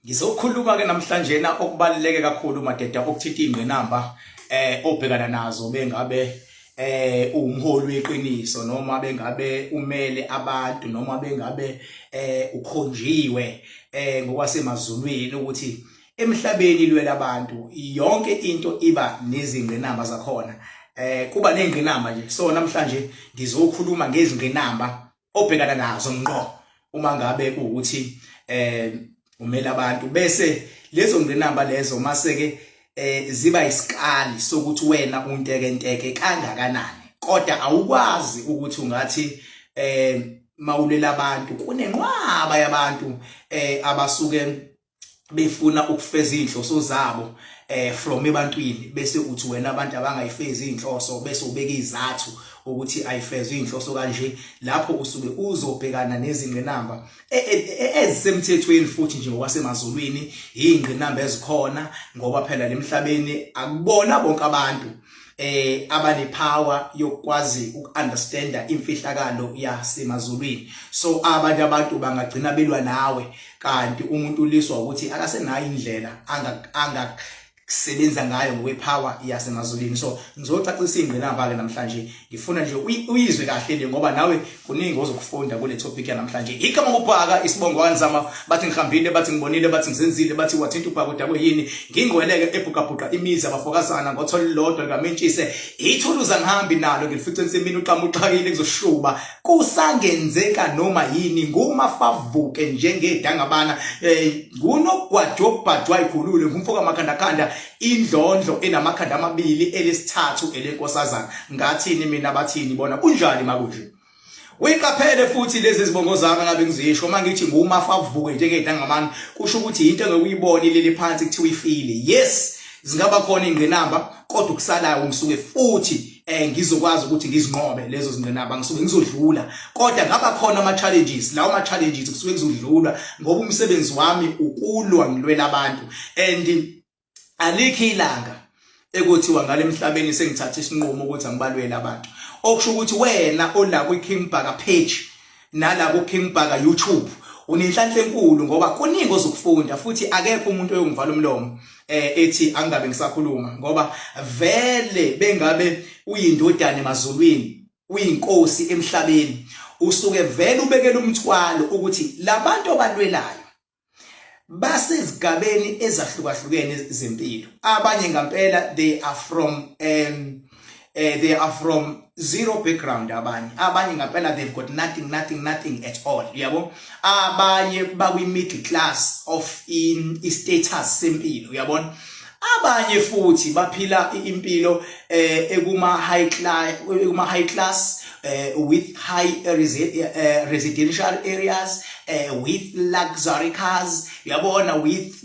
Ngizokhuluma ke namhlanje na okubaluleke kakhulu madeda okuthinta ingqinamba obhekana nazo bengabe uwumholi weqiniso noma bengabe umele abantu noma bengabe ukhonjiwe ngokwasemazulwini ukuthi emhlabeni lwela abantu yonke into iba nezingqinamba zakhona, kuba nezingqinamba nje. So namhlanje ngizokhuluma ngezingqinamba obhekana nazo ngqo uma ngabe kuwukuthi umela abantu, bese lezo ngqinamba lezo mase ke ziba isikali sokuthi wena untekenteke kangakanani, kodwa awukwazi ukuthi ungathi mawulela abantu kunenqwaba yabantu abasuke befuna ukufeza inhloso zabo from ebantwini, bese uthi wena abantu abangayifezi inhloso, bese ubeka izathu ukuthi ayifezwe inhloso kanje. Lapho usuke uzobhekana nezingqinamba ezisemthethweni futhi nje ngokwasemazulwini izingqinamba ezikhona, ngoba phela lemhlabeni akubona bonke abantu abanepower yokwazi ukunderstanda imfihlakalo yasemazulwini. So abanye abantu bangagcina belwa nawe, kanti umuntu uliswa ukuthi akasenayo indlela anga sebenza ngayo ngokwepower yasemazulwini. So ngizocacisa ingqinamba ke namhlanje, ngifuna nje uyizwe kahle le ngoba nawe kuningi ozokufunda kule topic yanamhlanje. Igama kubhaka isibongo kanzama, bathi ngihambile, bathi ngibonile, bathi ngizenzile, bathi wathinta ubhaka udakwe yini. Ngingweleke ebhuqabhuqa imizi abafokazana ngothola lodwa likamentshise ithuluza, ngihambi nalo ngilifice ensimini uqhamu uxakile, kuzoshuba kusangenzeka noma yini. Ngumafavuke njengedangabana, ngunogwajo obhajwa ikhulule, ngumfoka makhandakhanda, indlondlo enamakhanda amabili, elesithathu elenkosazana. Ngathini mina, bathini bona, kunjani makunje? Uyiqaphele futhi lezi zibongo zami ngabe ngizisho uma ngithi ngumafavuke njengedangamani, kusho ukuthi into engekuyibona ilele phansi kuthiwa ifile. Yes, zingaba khona ingqinamba, kodwa ukusalayo ngisuke futhi ngizokwazi ukuthi ngizinqobe lezo zingqinamba, ngisuke ngizodlula. Kodwa ngaba khona ama challenges, lawo ma challenges kusuke kuzodlula ngoba umsebenzi wami ukulwa, ngilwela abantu, and alikho ilanga ekuthiwa ngale emhlabeni sengithatha isinqumo ukuthi angibalwele abantu. Okusho ukuthi wena ola kwi King Bhaka page nala ku King Bhaka YouTube unenhlanhla enkulu ngoba kuningi ozokufunda, futhi akekho umuntu oyongivala umlomo ethi angabe ngisakhuluma, ngoba vele bengabe uyindodana emazulwini, uyinkosi emhlabeni, usuke vele ubekela umthwalo ukuthi labantu abalwelayo basezigabeni ezahlukahlukene zempilo. Abanye ngampela they are from zero background, abanye ngampela they've got nothing, nothing, nothing at all, yabo. Abanye bakwi middle class of in status sempilo, uyabona. Abanye futhi baphila impilo ekuma high class with high residential areas, with luxury cars, uyabona, with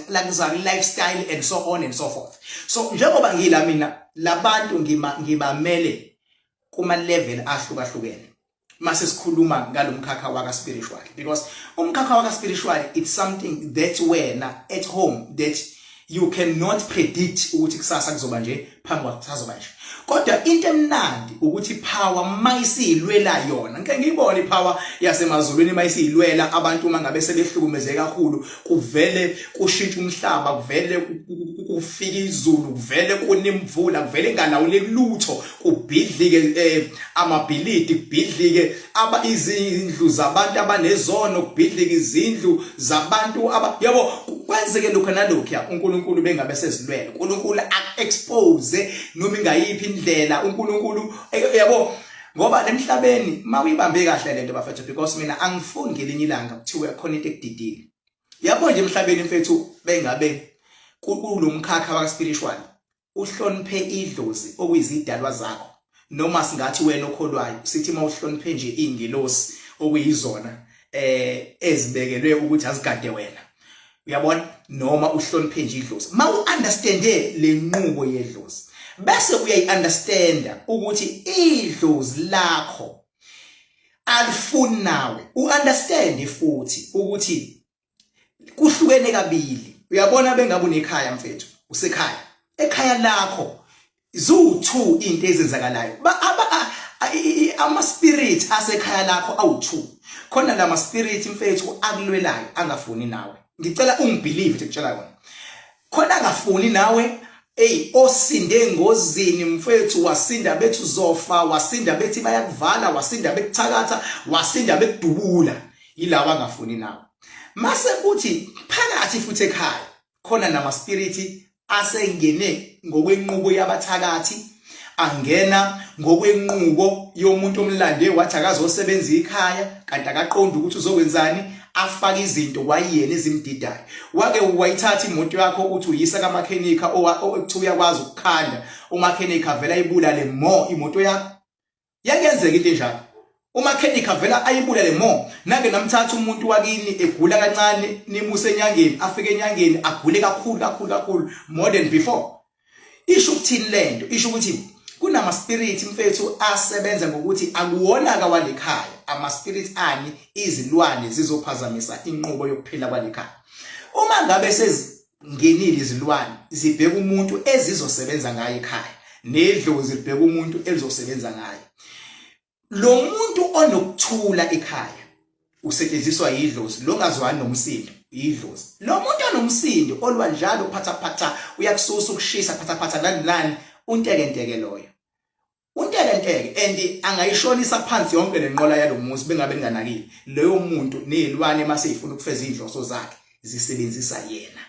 luxury lifestyle and so on and so forth. So njengoba ngila mina labantu ngibamele kuma level ahlukahlukene mase sikhuluma ngalomkhakha waka spiritual, because umkhakha waka spiritual, it's something that wena at home that you cannot predict ukuthi kusasa kuzoba nje, phambi kwakusazoba nje. Kodwa into emnandi ukuthi power mayisiyilwela yona, ngike ngiyibone ipower yasemazulwini mayisiyilwela abantu uma ngabe sebehlukumeze kakhulu, kuvele kushintsha umhlaba, kuvele kufika izulu, kuvele kunemvula, kuvele ingalawuleki lutho, kubhidlike amabhilidi, kubhidlike aba izindlu zabantu abanezono, kubhidlike izindlu zabantu aba, yabo, kwenzeke lokho nalokho. UNkulunkulu bengabe sezilwele, uNkulunkulu ak-expose noma ingayiphi indlela uNkulunkulu, yabo, ngoba lemhlabeni mawuyibambe kahle lento bafethu, because mina angifuni ngelinye ilanga kuthiwe khona into ekudidile, yabo nje emhlabeni mfethu. Bengabe kulomkhakha waka spiritual uhloniphe idlozi okuyizidalwa zakho, noma singathi wena okholwayo sithi mawuhloniphe nje ingelosi okuyizona ezibekelwe ukuthi azigade wena, uyabona, noma uhloniphe nje idlozi, mawu-understande le nqubo yedlozi, bese uyayi-understanda ukuthi idlozi lakho alifuni nawe u-understand futhi ukuthi kuhlukene kabili, uyabona. Bengabe unekhaya mfethu, usekhaya, ekhaya lakho ziwu-two into ezenzakalayo. Ama spirit asekhaya lakho awu2. Khona lama spirit mfethu akulwelayo angafuni nawe. Ngicela ungibelieve ukuthi kutshela yona. Khona angafuni nawe. Ey, osinde engozini mfethu, wasinda bethi uzofa, wasinda bethi bayakuvala, wasinda bekuthakatha, wasinda bekudubula. Yilawa angafuni nawe. Mase kuthi phakathi futhi ekhaya khona nama spirit asengene ngokwenqubo yabathakathi, angena ngokwenqubo yomuntu omlande wathi akazosebenza ikhaya kanti akaqondi ukuthi uzokwenzani, afaka izinto kwayena ezimdidayo. Wake wayithatha imoto yakho uthi uyisa kamakhenikha okuthiwa uyakwazi ukukhanda, umakhenikha vela ayibulale more imoto yakho. Yakenzeka into enjalo, umakhenikha vela ayibulale more. Nake namthatha umuntu wakini egula kancane, nimuse enyangeni, afike enyangeni agule kakhulu kakhulu kakhulu more than before. Isho ukuthini lento? Isho ukuthi kunama spirit mfethu asebenza ngokuthi akuwona ka walekhaya, ama spirit ani izilwane zizophazamisa inqubo yokuphila kwalekhaya. Uma ngabe sezingenile izilwane zibheka umuntu ezizosebenza ngaye ekhaya, nedlozi libheka umuntu elizosebenza ngaye. Lo muntu onokuthula ekhaya usetshenziswa yidlozi, lo ngazwani nomsindo yidlozi. Lo muntu onomsindo olwa njalo, phatha phatha, uyakususa ukushisa, phatha phatha, nani nani, untekenteke loyo, untekenteke and angayishonisa phansi yonke lenqola yalomuzi bengabe ninganakile. Leyo muntu nezilwane mase ifuna ukufeza inhloso zakhe zisebenzisa yena,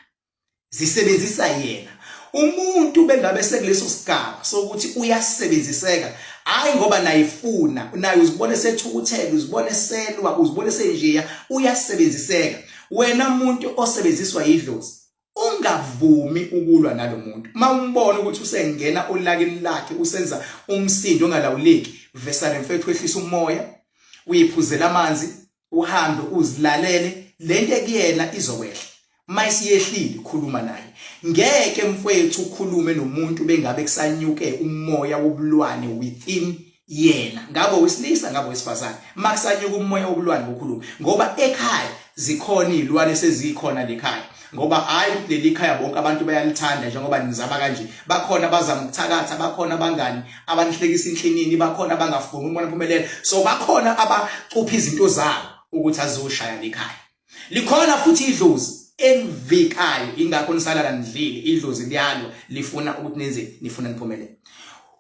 zisebenzisa yena umuntu. Bengabe sekuleso sigaba sokuthi uyasebenziseka, hayi ngoba nayifuna naye, uzibone sethukuthele, uzibone selwa, uzibone senjeya, uyasebenziseka. Wena muntu osebenziswa yidlozi, ungavumi ukulwa nalomuntu. Mawumbona ukuthi usengena olakeni lakhe, usenza umsindo ongalawuleki, vesane mfethu, wehlisa umoya, uyiphuzela amanzi, uhambe uzilalele lento ekuyena, izokwehla. Mayisiyehlile, khuluma naye. Ngeke mfowethu ukhulume nomuntu bengabe kusanyuke umoya wobulwane within yena, ngabe wesilisa, ngabe wesifazane. Makusanyuka umoya wobulwane ukhuluma, ngoba ekhaya zikhona izilwane sezikhona lekhaya, ngoba hayi ukuthi leli khaya bonke abantu bayalithanda njengoba nizama kanje. Bakhona abazama ukuthakatha, bakhona abangani abanihlekisa inhlinini, bakhona abangafuni ukubona phumelela, so bakhona abacupha izinto zabo ukuthi azoshaya lekhaya. Likhona futhi idlozi elivikayo, ingakho nisalala nidlile. Idlozi liyalwa, lifuna ukuthi nenze, nifuna niphumelele.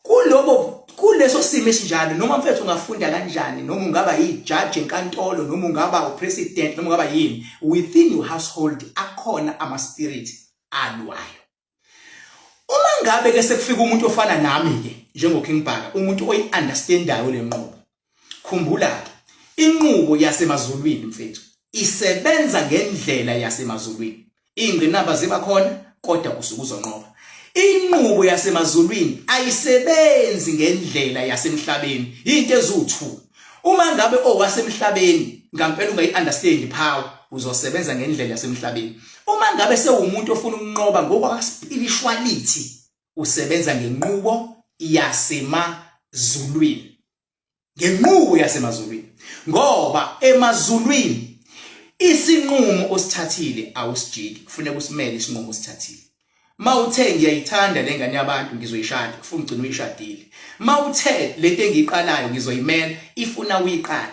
Kulobo kuleso simo esinjalo, noma mfethu ungafunda kanjani, noma ungaba yijaji enkantolo, noma ungaba upresident, noma ungaba yini, within your household akhona ama spirit alwayo. Uma ngabe ke sekufika umuntu ofana nami ke njengo King Bhaka, umuntu oyi-understandayo le nqubo, khumbula ke inqubo yasemazulwini mfethu isebenza ngendlela yasemazulwini. Ingqinamba ziba khona kodwa usuke uzonqoba. Inqubo yasemazulwini ayisebenzi ngendlela yasemhlabeni, into eziwu2. Uma ngabe owasemhlabeni ngampela ungayi-understand power, uzosebenza ngendlela yasemhlabeni. Uma ngabe sewumuntu ofuna ukunqoba ngokwa-spirituality, usebenza ngenqubo yasemazulwini, ngenqubo yasemazulwini, ngoba emazulwini isinqumo osithathile awusijiki, kufuneka usimele isinqumo osithathile. Mawuthe ngiyayithanda lengane yabantu ngizoyishada, kufuna ugcina uyishadile. Mawuthe lento engiyiqalayo ngizoyimela, ifuna uyiqala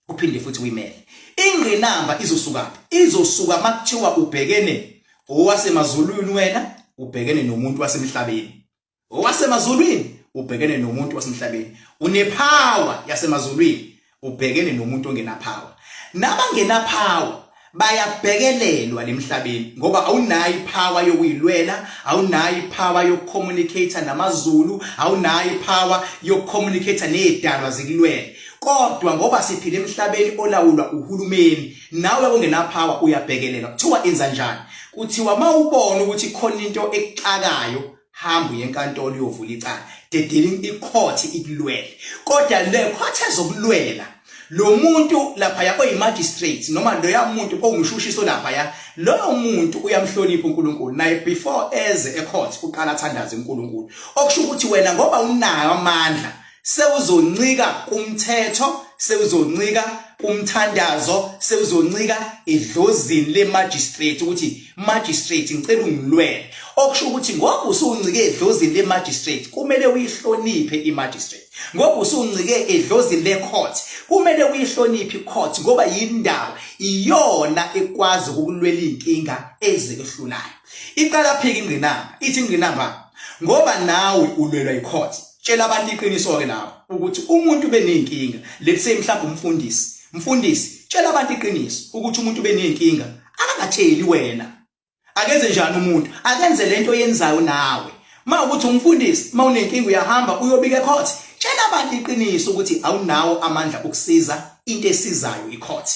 uphinde futhi uyimele. Ingqinamba izosuka, izosuka makuthiwa ubhekene owasemazulwini, wena ubhekene nomuntu wasemhlabeni. Owasemazulwini ubhekene nomuntu wasemhlabeni, unepower yasemazulwini, ubhekene nomuntu ongenapower. Nabangenapower bayabhekelelwa lemhlabeni, ngoba awunayo ipower yokuyilwela, awunayo ipower yokucommunicate namazulu, awunayo ipower yokucommunicate nezidalwa zikulwele. Kodwa ngoba siphila emhlabeni olawulwa uhulumeni, nawe ongena power uyabhekelelwa. Kuthiwa enza njani? Kuthiwa mawubona ukuthi khona into ekuxakayo, hamba uye enkantolo uyovula icala, dedela icourt ikulwele. Kodwa le court ezokulwela lo muntu laphaya oyi-magistrate noma loya muntu owumshushiso laphaya, loyo muntu uyamhlonipha uNkulunkulu naye. Before eze ecourt uqala athandaze uNkulunkulu, okusho ukuthi wena ngoba unayo amandla sewuzoncika kumthetho, sewuzoncika. kumthandazo, sewuzoncika edlozini le-magistrate ukuthi magistrate ngicela ungilwele. Okusho ukuthi ngoba usuncike edlozini le-magistrate, kumele uyihloniphe i-magistrate. Ngoba usuncike edlozini le-court, kumele uyihloniphe i-court, ngoba yindawo iyona ekwazi ukulwela inkinga ezikuhlulayo. Iqala phika ingqinamba, ithi ingqinamba ngoba nawe ulwelwa i-court. Tshela abantu iqiniso ke nawe ukuthi umuntu beneyinkinga, let's say mhlawumbe umfundisi, mfundisi, tshela abantu iqiniso ukuthi umuntu beneyinkinga, akangatsheli wena. Akenze njani umuntu? Akenze lento oyenzayo nawe. Ma ukuthi umfundisi, ma unenkinga uyahamba uyobika ecourt. Tshela abantu iqiniso ukuthi awunawo amandla okusiza, into esizayo icourt,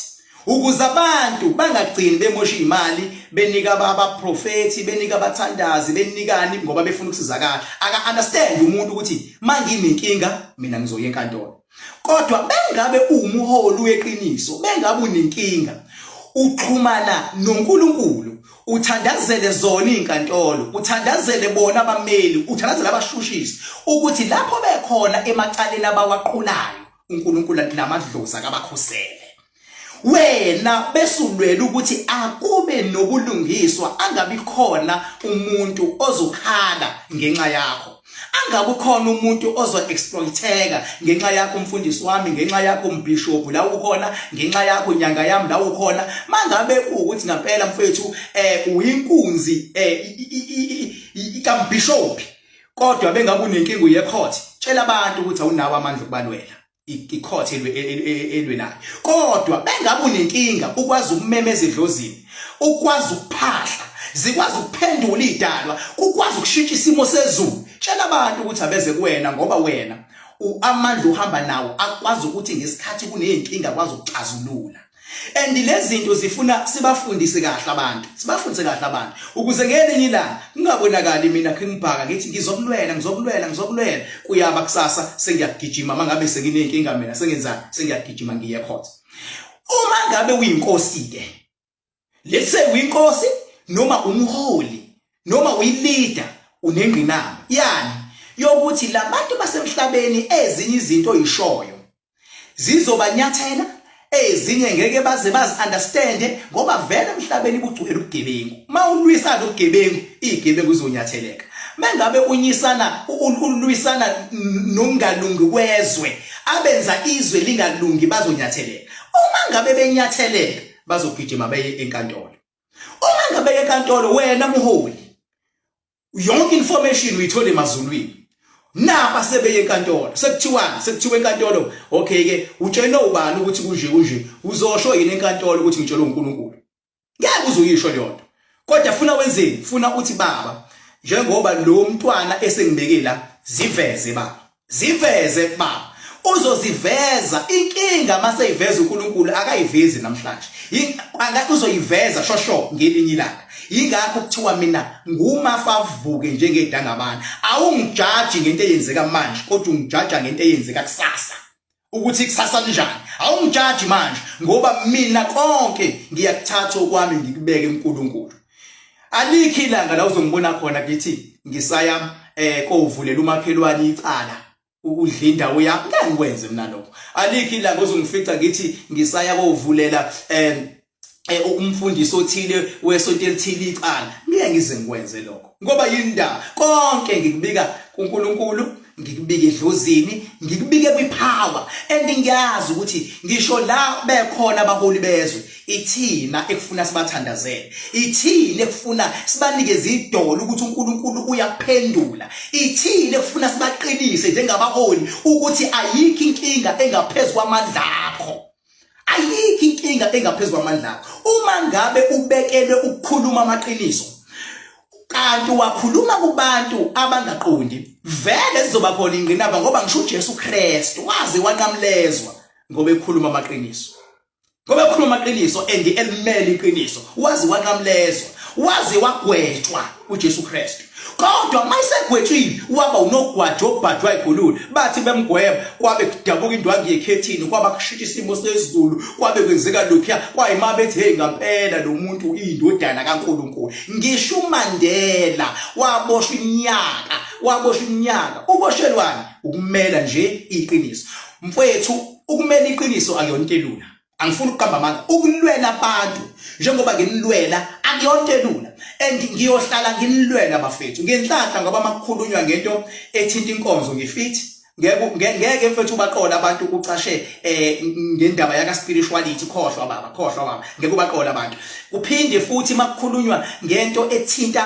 ukuze abantu bangagcini bemosha imali benika abaprofethi, benika abathandazi, benikani, ngoba befuna ukusizakala. Aka understand umuntu ukuthi manginenkinga mina ngizoya enkantolo. Kodwa bengabe uwumholi weqiniso, bengabe unenkinga, uxhumana noNkulunkulu, uthandazele zona izinkantolo, uthandazele bona abameli, uthandazele abashushisi, ukuthi lapho bekhona emacaleni abawaqulayo, uNkulunkulu namadlozi akabakhusele. Wena besulwela ukuthi akube nobulungiswa, angabi khona umuntu ozokhala ngenxa yakho, angabi khona umuntu ozo-exploiteka ngenxa yakho mfundisi wami, ngenxa yakho mbhishobhu la ukhona, ngenxa yakho nyanga yami la ukhona. Mangabe kuwukuthi ngampela mfethu uyinkunzi ikambhishobhi, kodwa bengabe unenkinga uye court, tshela abantu ukuthi awunawo amandla okubalwela, icourt elwelayo. Kodwa bengabe unenkinga, ukwazi ukumemeza edlozini, ukwazi ukuphahla, zikwazi ukuphendula idalwa, kukwazi ukushintsha isimo sezulu, tshela abantu ukuthi abeze kuwena, ngoba wena amandla uhamba nawo akwazi ukuthi ngesikhathi kuneyinkinga akwazi ukuxazulula. And lezi zinto zifuna sibafundise kahle abantu, sibafundise kahle abantu, ukuze ngelinye ilanga kungabonakali mina King Bhaka ngithi ngizokulwela, ngizokulwela, ngizokulwela, kuyaba kusasa sengiyagijima. Mangabe senginenkinga mina sengenzani? Sengiyagijima ngiye court. Uma ngabe uyinkosi ke, let's say uyinkosi noma umholi noma uyileader, unengqinamba yani yokuthi labantu basemhlabeni ezinye izinto oyishoyo zizobanyathela, ezinye ngeke baze bazi understand, ngoba vele emhlabeni bugcwele ubugebengu. Mawulwisana ubugebengu, izigebengu izonyatheleka. Mengabe unyisana ulwisana nokungalungi kwezwe, abenza izwe lingalungi bazonyatheleka. Uma ngabe benyatheleka, bazogijima beye enkantolo. Uma ngabe enkantolo, wena muholi, yonke information uyithola emazulwini. Napa sebeye enkantolo, sekuthiwani? Sekuthiwa enkantolo, okay ke, utshene ubani ukuthi kunje kunje? Uzosho yini enkantolo ukuthi ngitshelwe uNkulunkulu? Ngeke uzuyisho leyo nto. Kodwa funa wenzeni? Funa uthi, baba, njengoba lo mntwana esengibeke la, ziveze baba, ziveze baba. Uzoziveza inkinga mase iveza uNkulunkulu, akayivezi namhlanje, uzoyiveza shosho ngelinye ilanga. Yingakho kuthiwa mina ngumafavuke njengedangabana. Awungijaji ngento eyenzeka manje, kodwa ungijaja ngento eyenzeka kusasa, ukuthi kusasa linjani. Awungijaji manje, ngoba mina konke ngiyakuthatha okwami ngikubeke uNkulunkulu. Alikho ilanga la uzongibona khona ngithi ngisaya kovulela umakhelwane icala, ukudla indawo yami. Ngeke ngikwenze mina lokho. Alikho ilanga ozongifica ngithi ngisaya kovulela umfundisi othile wesonto elithile icala. Ngeke ngize ngikwenze lokho, ngoba yindaba konke ngikubika kuNkulunkulu, ngikubike edlozini, ngikubike kwipower. And ngiyazi ukuthi ngisho la bekhona abaholi bezwe, ithina ekufuna sibathandazele, ithina ekufuna sibanikeze idolo ukuthi uNkulunkulu uyaphendula, ithina ekufuna sibaqinise njengabaholi ukuthi ayikho inkinga engaphezulu kwamandla akho, ayikho inkinga engaphezulu kwamandla akho. Uma ngabe ubekelwe ukukhuluma amaqiniso, kanti wakhuluma kubantu abangaqondi, vele zizoba khona ingqinamba, ngoba ngisho uJesu Kristu waze wanqamlezwa ngoba ekhuluma amaqiniso, ngoba ekhuluma amaqiniso and elimele iqiniso. Waze wanqamlezwa, waze wagwetshwa uJesu Kristu. Kodwa mayisegwetshile, waba unogwajo obhajwa igulule. Bathi bemgweba, kwabe kudabuka indwangu yekhethini, kwaba kushintsha isimo sezulu, kwabe kwenzeka lokhuya kwayima bethi, hey, ngampela lo muntu uyindodana kaNkulunkulu. Ngisho uMandela waboshwa iminyaka, waboshwa iminyaka. Uboshelwani? Ukumela nje iqiniso, mfowethu. Ukumela iqiniso akuyona into elula. Angifuni ukuqamba amanga, ukulwela abantu njengoba nginilwela akuyonto elula and ngiyohlala nginilwela bafethu. Ngenhlanhla ngoba makukhulunywa ngento ethinta inkonzo ngifithi ngeke ngeke mfethu ubaqola abantu ucashe eh ngendaba yaka spirituality. Khohlwa baba, khohlwa baba, ngeke ubaqola abantu. Kuphinde futhi makukhulunywa ngento ethinta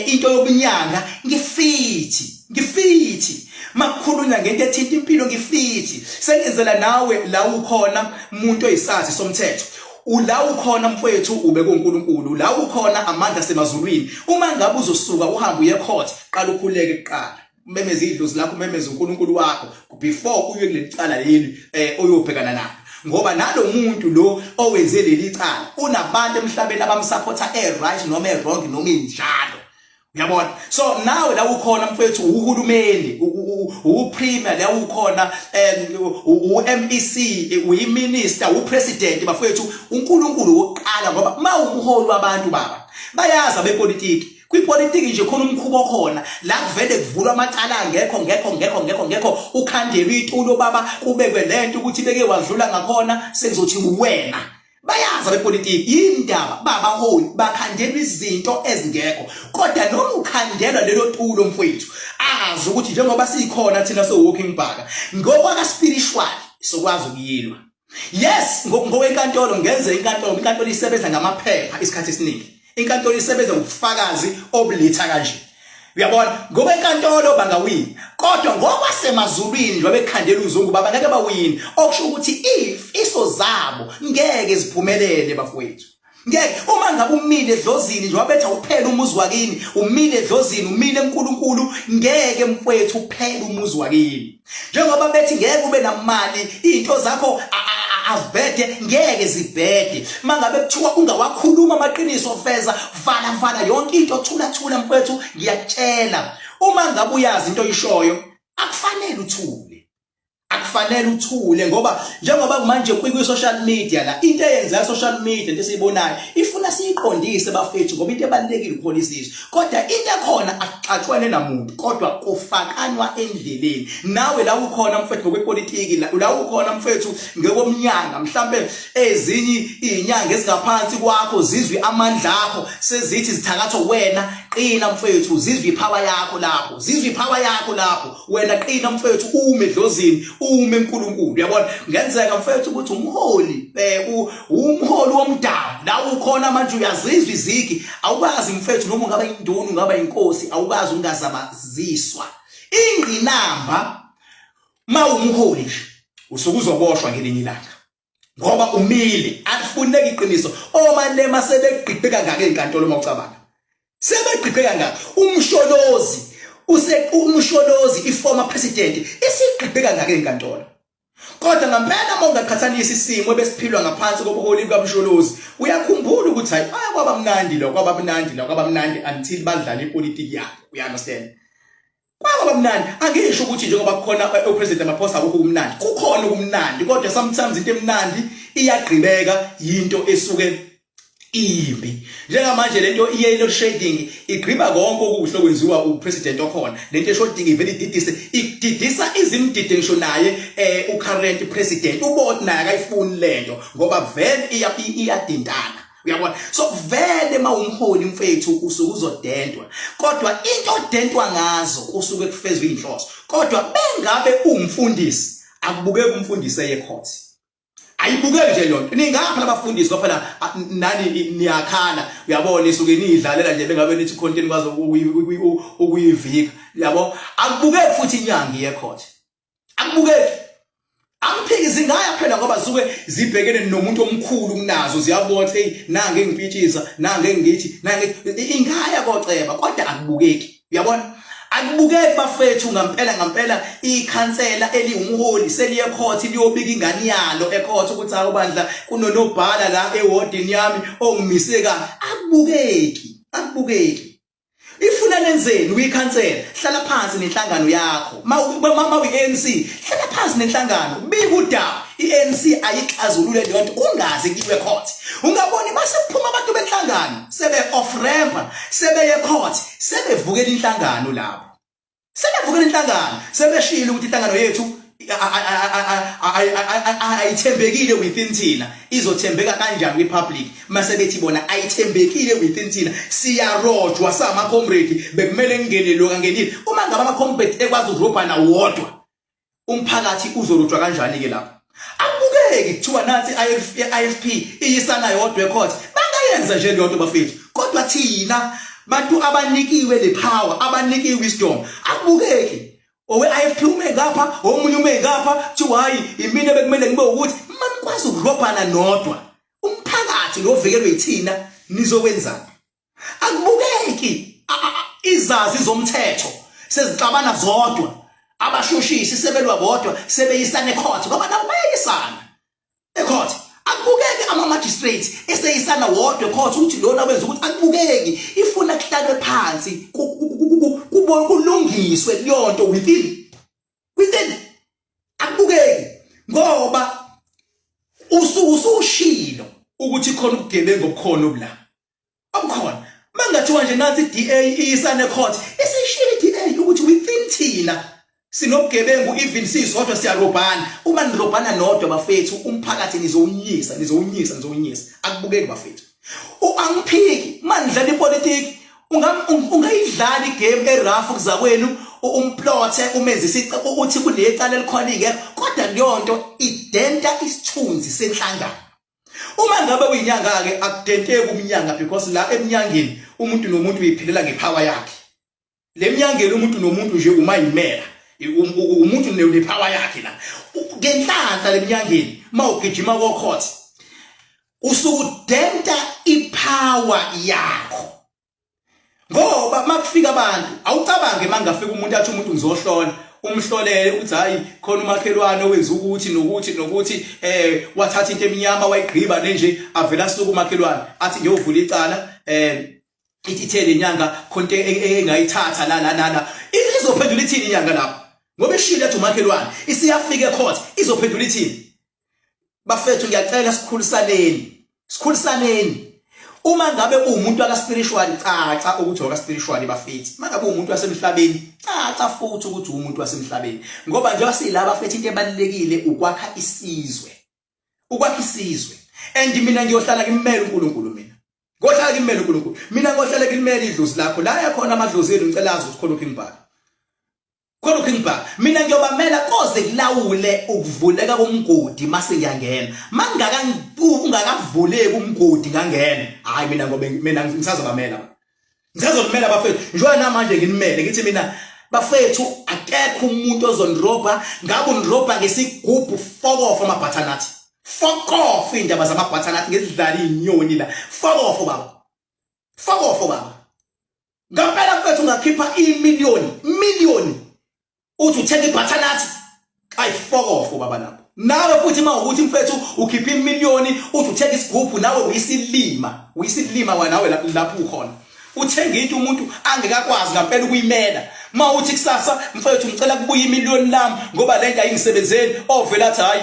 into yobunyanga ngifithi, ngifithi. Makukhulunywa ngento ethinta impilo ngifithi. Sengenzela nawe la ukhona umuntu oyisazi somthetho, ula ukhona mfowethu, ube kuNkulunkulu la ukhona, amandla semazulwini. Uma ngabe uzosuka uhambe uye court, qala ukhuleke kuqala, umemeze idlozi lakho, umemeze uNkulunkulu wakho before uye kuleli cala leli oyobhekana nalo, ngoba nalomuntu lo owenze leli cala unabantu emhlabeni abamsupporta, e right noma e wrong noma injalo, uyabona? So nawe la ukhona mfethu, uhulumeni, upremier, la ukhona uMEC, uyiminister, upresident, bafethu, uNkulunkulu wokuqala, ngoba mawumholi wabantu baba, bayazi abepolitiki. Kwipolitiki nje khona umkhubo okhona la kuvele kuvulwa amacala angekho, ngekho, ngekho, ngekho, ngekho, ukhandelwe itulo baba, kubekwe lento ukuthi beke wadlula ngakhona, sekuzothi wena. Bayazi abepolitiki yindaba babaholi bakhandelwa izinto ezingekho, kodwa noma ukhandelwa lelo tulo mfowethu, azi ukuthi njengoba sikhona thina so walking bhaka ngokwaka spiritual sokwazi ukuyilwa. Yes, ngokwenkantolo ngenze inkantolo, inkantolo isebenza ngamaphepha isikhathi esiningi, inkantolo isebenza ngobufakazi obuletha kanje, uyabona? Ngokwenkantolo bangawini, kodwa ngokwasemazulwini njengoba bekhandela uzungu baba, ngeke bawini, okusho ukuthi ifiso zabo ngeke ziphumelele bafowethu, ngeke. Uma ngabe umile edlozini, njengoba bethi awuphela umuzi wakini, umile edlozini, umile eNkulunkulu, ngeke mfowethu uphele umuzi wakini. Njengoba bethi ngeke ube namali, izinto zakho azibhede, ngeke zibhede. Mangabe kuthiwa ungawakhuluma amaqiniso, veza, vala vala yonke into, thula thula mfowethu, ngiyakutshela, uma ngabe uyazi into oyishoyo, akufanele uthule, akufanele uthule, ngoba njengoba manje kwi social media la, into eyenzeka social media, into esiyibonayo ifuna siyiqondise bafethu, ngoba into ebalulekile ukuhola isizwe. Kodwa into ekhona, akuxatshwane namuntu, kodwa kufakanwa endleleni. Nawe la ukhona mfethu, ngokwepolitiki, la ukhona mfethu, ngekomnyanga, mhlambe ezinye izinyanga ezingaphansi kwakho zizwi amandla akho, sezithi zithakatho wena. Qina mfethu, zizwi ipower yakho lapho, zizwi ipower yakho lapho. Wena qina mfethu, ume edlozini, ume eNkulunkulu, uyabona? Ngenzeka mfethu ukuthi umholi umholi womdabu la ukhona manje, uyazizwa izigi, awukazi mfethu, noma ungaba induna, ungaba inkosi, awukazi ungazamaziswa ingqinamba. Mawumholi nje usuke uzoboshwa ngelinye ilanga ngoba umile, alifuneki iqiniso. Omalema sebegqigqe kangaka ezinkantolo, uma ucabanga sebegqigqe kangaka. Umsholozi use umsholozi, i-former president, isigqigqe kangaka ezinkantolo, kodwa ngempela uma ungaqhathanisa isimo ebesiphilwa ngaphansi kobuholi bukaMsholozi, uyakhumbula ukuthi hayi, kwaba mnandi lo, kwaba mnandi lo, kwaba mnandi until badlala ipolitiki yabo, you understand? Kwaba mnandi. Angisho ukuthi njengoba kukhona upresident Ramaphosa akukho kumnandi, kukhona okumnandi, kodwa sometimes into emnandi iyagqibeka yinto esuke imbi. Njengamanje lento iye load shedding igqiba konke okuhle okwenziwa upresident okhona. Lento eshoding ivele ididise, ididisa izimdide ngisho naye ucurrent president ubot naye akayifuni lento ngoba vele iyadintana, uyabona? So vele mawumholi mfethu usuke uzodentwa, kodwa into odentwa ngazo kusuke kufezwe inhloso. Kodwa bengabe umfundisi, akubukeki umfundisi eye court, ayibukeki nje lonto. Ningapha labafundisi phela nani niyakhala, uyabona? Isuke niyidlalela nje, bengabe nithi content kwazo ukuyivika, yabo? Akubukeki futhi inyanga iye court, akubukeki. Akuphiki, zingaya phela ngoba zisuke zibhekene nomuntu omkhulu kunazo, ziyabona hey, nange ngipitshisa, nange ngithi, nange ingaya koceba, kodwa akubukeki, uyabona? Akubukeki bafethu, ngampela ngampela ikhansela eliwumholi seliye court liyobika ingane yalo ecourt ukuthi hawu bandla, kunonobhala la ewardini yami ongimise ka. Akubukeki, akubukeki. Ifuna nenzeni? Uyikhansela, hlala phansi nenhlangano yakho. Ma uyi-ANC, hlala phansi nenhlangano, bika udaba, i-ANC ayixazulule leyo nto, kungaze kuyiwe court. Ungaboni base kuphuma abantu benhlangano sebe off ramp, sebeye court, sebevukela inhlangano lapho, sebevukela inhlangano, sebeshilo ukuthi inhlangano yethu Ayithembekile within thina, izothembeka kanjani kwi-public mase bethi bona ayithembekile within thina? Siyarojwa sama-comrade, bekumele ngingene lo kangenile. Uma ngabe ama-comrade ekwazi ukurobhana wodwa, umphakathi uzorojwa kanjani-ke lapho? Akubukeki kuthiwa nansi i-IFP iyisana yodwa ecourt. Bangayenza nje leyo nto bafethu, kodwa thina bantu abanikiwe le power, abanikiwe wisdom, akubukeki owe-IFP ume ngapha, omunye ume ngapha, kuthiwa hayi, imina bekumele ngibe ukuthi manikwazi ukurobhana nodwa, umphakathi lo ovikelwe yithina nizokwenzani? Akubukeki izazi zomthetho sezixabana zodwa, abashushisi sebelwa bodwa, sebeyisana ecourt, ngoba nabo bayeyisana ecourt. Akubukeki ama-magistrates eseyisana wodwa ecourt ukuthi lona wenza ukuthi. Akubukeki, ifuna kuhlalwe phansi, kulungiswe leyonto within. Akubukeki ngoba usushilo ukuthi khona ubugebengu obukhona obula obukhona. Mangathiwa nje nansi i-DA iyisane court, isishilo i-DA ukuthi within thina sinobugebengu, even sisodwa siyarobhana. Uma nirobhana nodwa bafethu, umphakathi nizowunyisa, nizowunyisa, nizowunyisa. Akubukeki bafethu. Angiphiki, manidlala ipolitiki, ungayidlala igame erough kuzakwenu, umplothe, umenze isice uthi kunecala elikhona ingekho, kodwa leyo nto identa isithunzi senhlangano. Uma ngabe uyinyanga-ke, akudenteki umnyanga, because la emnyangeni umuntu nomuntu uyiphilela ngepower yakhe. Le mnyangeni umuntu nomuntu nje uma yimela umuntu nepower yakhe la. Ngenhlanhla lemnyangeni mawugijima ko court usukudenta ipower yakho, ngoba makufika abantu, awucabange mangafika umuntu athi umuntu ngizohlola, umhlolele uthi hayi, khona umakhelwane owenza ukuthi nokuthi nokuthi, wathatha into eminyama wayigqiba nenje, avela asuka umakhelwane athi ngiyovula icala, ithi ithe lenyanga khonto engayithatha la la la. Izophendula ithini inyanga lapho? Ngoba ishilo ethi umakhelwane, isiyafika ecourt, izophendula ithini? Bafethu, ngiyacela sikhulisaneni, sikhulisaneni. Uma ngabe uwumuntu aka spiritual, caca ukuthi waka spiritual bafethu. Mangabe uwumuntu wasemhlabeni, caca futhi ukuthi uwumuntu wasemhlabeni, ngoba njengoba silaba bafethu, into ebalulekile ukwakha isizwe, ukwakha isizwe. And mina ngiyohlala ngimele uNkulunkulu, mina ngohlala ngimele uNkulunkulu, mina ngohlala ngimele idlozi lakho la yakhona amadlozi enu. Ngicela azi ukuthi khona uKing Bhaka, khona uKing Bhaka. Mina ngiyobamela koze kulawule ukuvuleka komgodi. Mase ngiyangena, mangaka ungakavuleki umgodi ngangena, hayi, mina ngoba mina ngisazobamela, ngisazobamela bafethu. Njengoba namanje nginimele, ngithi mina bafethu akekho umuntu ozonirobha. Ngabe unirobha ngesigubhu, fokof ama-butternut, fokof iy'ndaba zama-butternut, ngezidlala iy'nyoni la. Fokofo baba, fokofo baba. Ngampela mfethu, ungakhipha imiliyoni miliyoni uthi uthenga ibutternut, ayifokofo baba lapho. Nawe futhi uma ukuthi mfethu ukhipha imiliyoni uthi uthenga isigubhu, nawe uyisilima, uyisilima wena nawe lapho ukhona. Uthenga into umuntu angekakwazi ngampela ukuyimela. Uma uthi kusasa mfethu ngicela kubuya imiliyoni lami ngoba lento ayingisebenzeli, ovela athi hayi,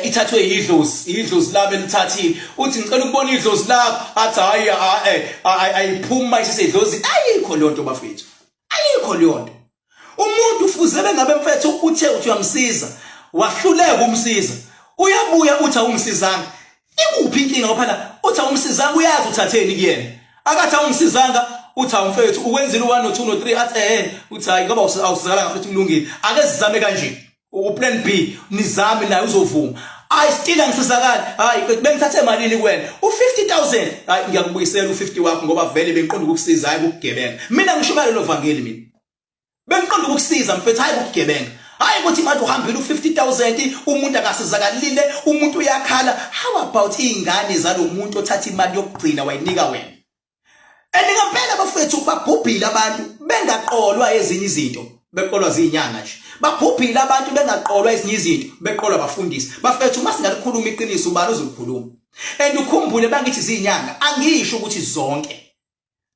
ithathwe idlozi, idlozi lami elithathile. Uthi ngicela ukubona idlozi lakho, athi hayi, ayiphuma isisedlozi. Ayikho leyo nto bafethu, ayikho leyo nto. Umuntu ufuze bengabe mfethu uthe uthi uyamsiza, wahluleka umsiza, uyabuya uthi awungisizanga. Ikuphi inkinga? Ngoba phela uthi awumsizanga, uyazi uthatheni kuyena. Akathi awungisizanga, uthi awumfethu ukwenzile u1 no2 no3, athi uthi hayi, ngoba awusizakalanga futhi, kulungile, ake sizame kanje uplan B, nizame naye uzovuma. Hayi, still angisizakali. Hayi mfethu, bengithathe malini kuwena? U50000. Hayi, ngiyakubuyisela u50 wakho ngoba vele bengiqonda ukukusiza, hayi ukukugebenga. Mina ngishumayela lo vangeli, mina bengiqonda ukukusiza mfethu, hayi ukukugebenga. Hayi ukuthi manje uhambile u50000, umuntu akasizakalile, umuntu uyakhala. How about izingane zalomuntu othatha imali yokugcina wayinika wena? And ngempela bafethu, babhubhile abantu bengaqolwa ezinye izinto, beqolwa zinyanga nje. Babhubhile abantu bengaqolwa ezinye izinto, beqolwa abafundisi. Bafethu, uma singalikhuluma iqiniso, ubani ozolikhuluma? And ukhumbule, bangithi zinyanga, angisho ukuthi zonke,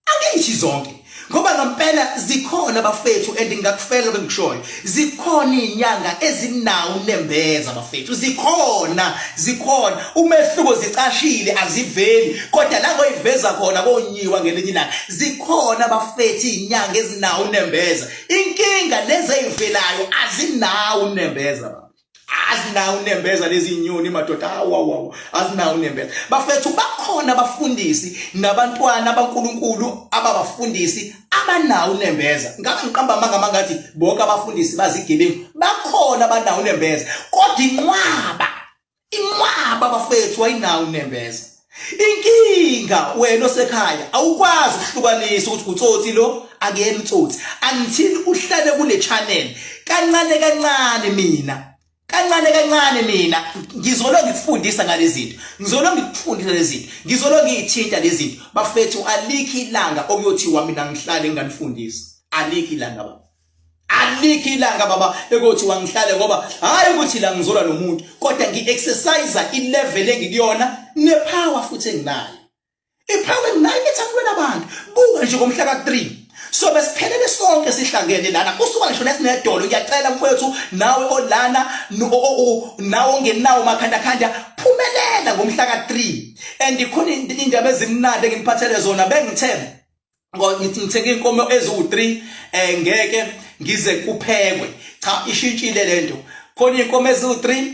angisho zonke. Ngoba ngempela zikhona bafethu, and ngingakufela lokho engikushoyo, zikhona izinyanga ezinawo unembeza bafethu, zikhona, zikhona. Umehluko zicashile, aziveli, kodwa la ngoyiveza khona konyiwa ngelinye ilanga. Zikhona bafethu izinyanga ezinawo unembeza. Inkinga lezi ezivelayo azinawo unembeza baba. Azinawo unembeza lezi nyoni madoda, awu awu awu, azinawo unembeza bafethu. Bakhona abafundisi nabantwana abankulunkulu ababafundisi abanawo unembeza. Ngabe ngiqamba amanga mangathi bonke abafundisi bazigebengu? Bakhona abanawo unembeza, kodwa inqwaba, inqwaba bafethu ayinawo unembeza. Inkinga wena osekhaya awukwazi ukuhlukanisa ukuthi utsotsi lo, akuyena utsotsi, until uhlale kule channel kancane kancane. Mina kancane kancane mina ngizolo ngikufundisa ngalezi zinto, ngizolo ngikufundisa lezi zinto, ngizolo ngiyithinta lezi zinto bafethu. Alikho ilanga okuyothiwa mina ngihlale nginganifundisi, alikho ilanga baba, alikho ilanga baba ekothiwa ngihlale, ngoba hayi ukuthi la ngizolwa nomuntu, kodwa ngi-exercise i-level engikuyona nepower futhi enginayo. Ipower enginayo ithi angilwela abantu. Buka nje ngomhla ka-3 so besiphelele sonke sihlangene lana, kusuka ngisho nesinedolo. Ngiyacela mfowethu, nawe olana, nawe ongenawo makhandakhanda, phumelela ngomhla ka-3, and khona indaba ezimnandi enginiphathele zona. Bengithe ngithenge inkomo eziwu-3, ngeke ngize kuphekwe. Cha, ishintshile lento. Khona inkomo eziwu-3,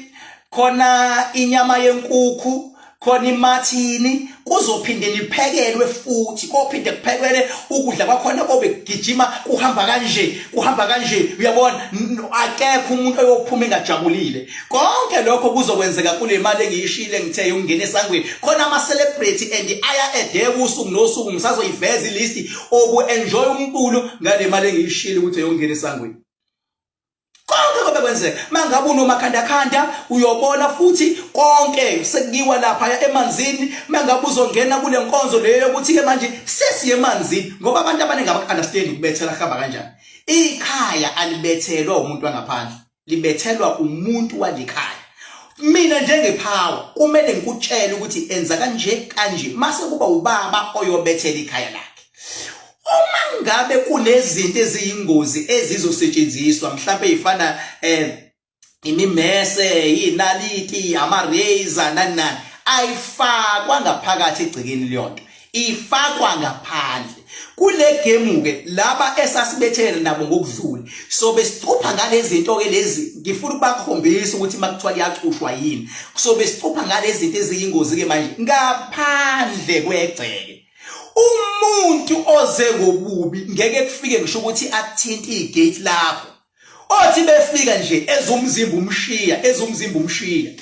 khona inyama yenkukhu, khona imathini, kuzophinde niphekelwe futhi, kophinde kuphekelwe ukudla kwakhona kobe kugijima, kuhamba kanje, kuhamba kanje, uyabona. Akekho umuntu oyophuma engajabulile. Konke lokho kuzokwenzeka kule mali engiyishile, ngithe yokungena esangweni. Khona ama celebrity and aya ede usuku nosuku, ngisazoyiveza ilist oku enjoy umculo ngale mali engiyishile ukuthi eyokungena esangweni. Konke kobe kwenzeka. Mangabe unomakhandakhanda uyobona futhi konke sekuyiwa lapha emanzini. Mangabe uzongena kule nkonzo leyo yokuthi ke manje sesiye emanzini, ngoba abantu abaningi abaku-understand ukubethela kuhamba kanjani. Ikhaya alibethelwa umuntu wangaphandle, libethelwa umuntu walikhaya. Mina njengephawa kumele ngikutshele ukuthi enza kanje kanje, mase kuba ubaba oyobethela ikhaya lakhe. Uma ngabe kunezinto eziyingozi ezizosetshenziswa, mhlawumbe ifana imimese, inaliti, ama razor, nani nani, ayifakwa ngaphakathi egcekeni leyonto, ifakwa ngaphandle. Kule game ke laba esasibethele nabo ngokudlule, so besicupha ngalezi zinto ke lezi. Ngifuna ukubakhombisa ukuthi makuthiwa liyacushwa yini. So besicupha ngalezi zinto eziyingozi ke manje ngaphandle kwegceke. Umuntu oze ngobubi ngeke kufike ngisho ukuthi athinte igate lapho. Othi befika nje ezumzimba umshiya, ezumzimba umshiya.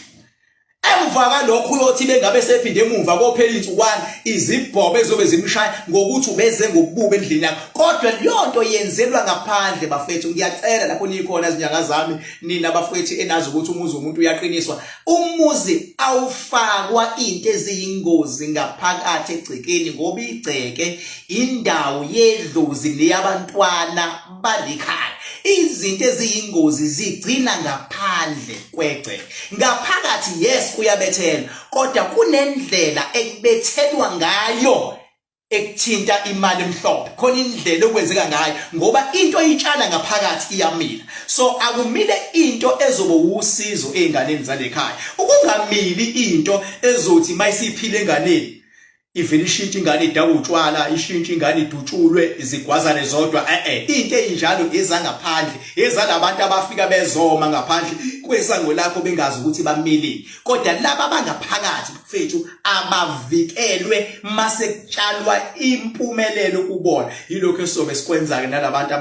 Emva kalokho uyothi bengabe sephinde emuva kophela insukwana, izibhobo ezobe zimshaya ngokuthi ubeze ngobubi endlini yakho. Kodwa leyo nto yenzelwa ngaphandle bafethu. Ngiyacela lapho nikhona izinyanga zami, nina bafethu enazi ukuthi umuzi womuntu uyaqiniswa. Umuzi awufakwa into eziyingozi ngaphakathi egcekeni, ngoba igceke indawo yedlozi neyabantwana balikhaya. Izinto eziyingozi zigcina ngaphandle kwegceke. Ngaphakathi yes kuyabethelwa, kodwa kunendlela ekubethelwa ngayo ekuthinta imali emhlophe. Khona indlela okwenzeka ngayo, ngoba into oyitshala ngaphakathi iyamila. So akumile into ezoba usizo ezinganeni zalekhaya, ukungamili into ezothi mayisiphile enganeni ivele ishintshe ingane idakwe utshwala, ishintshe ingane idutshulwe izigwazane zodwa. Into eyinjalo ezangaphandle, ezalabantu abafika bezoma ngaphandle kwesango lakho bengazi ukuthi bamilile. Kodwa laba abangaphakathi mfethu abavikelwe mase kutshalwa impumelelo kubona. Yilokho esizobe sikwenza-ke nalabantu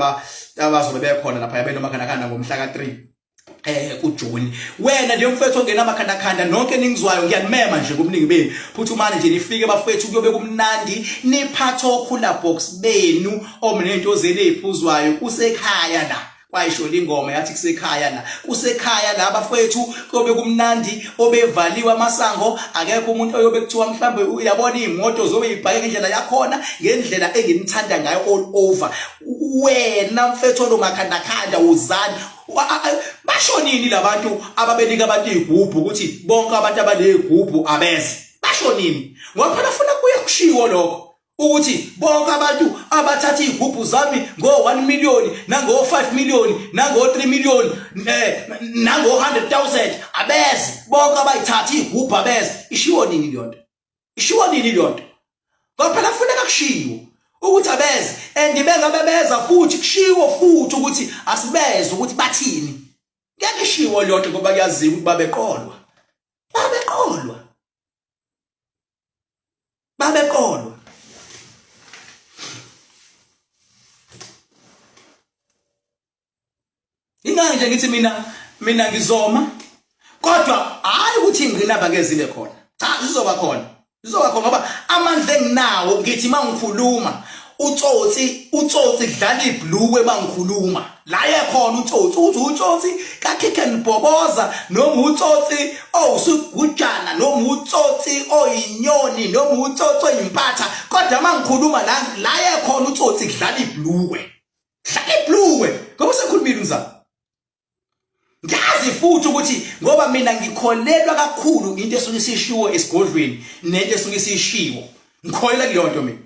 abazobe bekhona lapha benomakhandakhanda ngomhla ka-3 kuJuni. Wena nje mfethu ongena amakhandakhanda, nonke ningizwayo, ngiyanimema nje kubuningi benu, phuthumani nje nifike bafethu, kuyobe kumnandi. Niphathe okhula box benu omnento zenu eziphuzwayo. Kusekhaya la, kwayisho ingoma yathi kusekhaya la, kusekhaya la bafethu, kuyobe kumnandi. Obevaliwe amasango, akekho umuntu oyobe kuthiwa mhlambe uyabona imoto zobe ibhake ngendlela yakhona, ngendlela enginithanda ngayo all over. Wena mfethu onomakhandakhanda, uzani basho nini labantu ababenika abantu izigubhu ukuthi bonke abantu abanezigubhu abeze? Basho nini? Ngoba phela funa kuye kushiwo lokho. Ukuthi bonke abantu abathatha izigubhu zami ngo-1 million nango-5 million nango-3 million eh, nango-100,000 abeze bonke abayithatha izigubhu abeze. Ishiwo nini leyo nto? Ishiwo nini leyo nto? Ngoba phela kufuneka kushiwo ukuthi abeze and bengabe beza futhi kushiwo futhi ukuthi asibeze ukuthi bathini. Ngeke ishiwo leyo nto ngoba kuyaziwa ukuthi babeqolwa. Babeqolwa. Babeqolwa. Ingani nje ngithi mina mina ngizoma kodwa hayi ukuthi ingqinamba ngeke zibe khona. Cha zizoba khona. Zizoba khona ngoba amandla enginawo ngithi mangikhuluma utsotsi utsotsi kudlala ibhluwe mangikhuluma la yekhona utsotsi uthi utsotsi kakick and bhoboza noma utsotsi owusugujana noma utsotsi oyinyoni noma utsotsi oyimpatha kodwa mangikhuluma la la yekhona utsotsi kudlala ibhluwe dlala ibhluwe ngoba usekhulumile umzala. Ngiyazi futhi ukuthi ngoba mina ngikholelwa kakhulu into esuke isishiwo esigodlweni nento esuke isishiwo. Ngikholelwa kuleyo nto mina.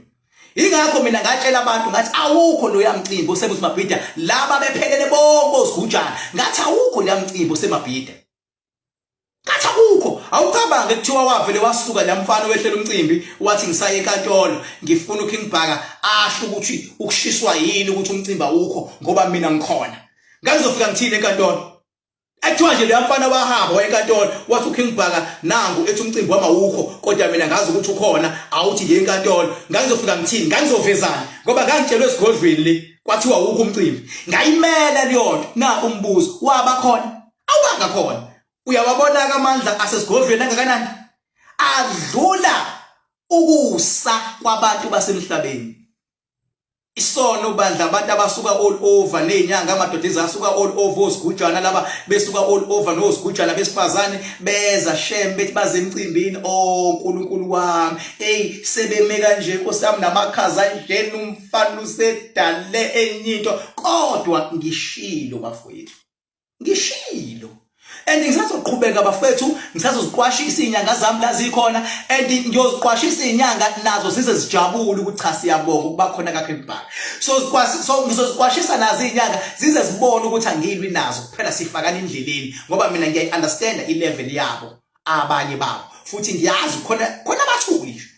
Ingakho mina ngatshela abantu ngathi awukho loya mcimbi osebuthi Mabhida laba bephelele bonke osigujana ngathi awukho loya mcimbi osemabhida. Ngathi akukho. Awucabange kuthiwa wavele wasuka la mfana wehlela umcimbi wathi ngisaye enkantolo ngifuna uKing Bhaka asho ukuthi ukushiswa yini ukuthi umcimbi awukho ngoba mina ngikhona. Ngangizofika ngithini enkantolo? Ekuthiwa nje leya mfana wahamba waya enkantolo wathi uKing Bhaka nangu ethi umcimbi wami awukho kodwa mina ngazi ukuthi ukhona awuthi ngiye enkantolo. Ngangizofika ngithini? Ngangizovezana ngoba ngangitshelwe esigodlweni le kwathiwa awukho umcimbi. Ngayimela leyo nto. Na umbuzo waba khona. Awubanga khona. Uyawabona ke amandla asesigodlweni angakanani? Adlula ukusa kwabantu basemhlabeni. Isono bandla abantu abasuka all over nezinyanga amadoda ezasuka all over osigujana laba besuka all over nosigujana besifazane beza shem bethi baze emcimbini oh uNkulunkulu wami hey sebeme kanje Nkosi yami namakhaza nje umfana usedale enye into kodwa ngishilo bafowethu Ngishilo. And ngisazoqhubeka bafethu, ngisazoziqwashisa izinyanga zami la zikhona and ngiyoziqwashisa izinyanga nazo zize zijabule ukuthi cha siyabonga ukuba khona kakhe kubhaka. So ziqwasi so ngizoziqwashisa nazo izinyanga zize zibone ukuthi angilwi nazo kuphela sifakana endleleni ngoba mina ngiyayi understand i level yabo abanye babo futhi ngiyazi khona khona abathuli nje.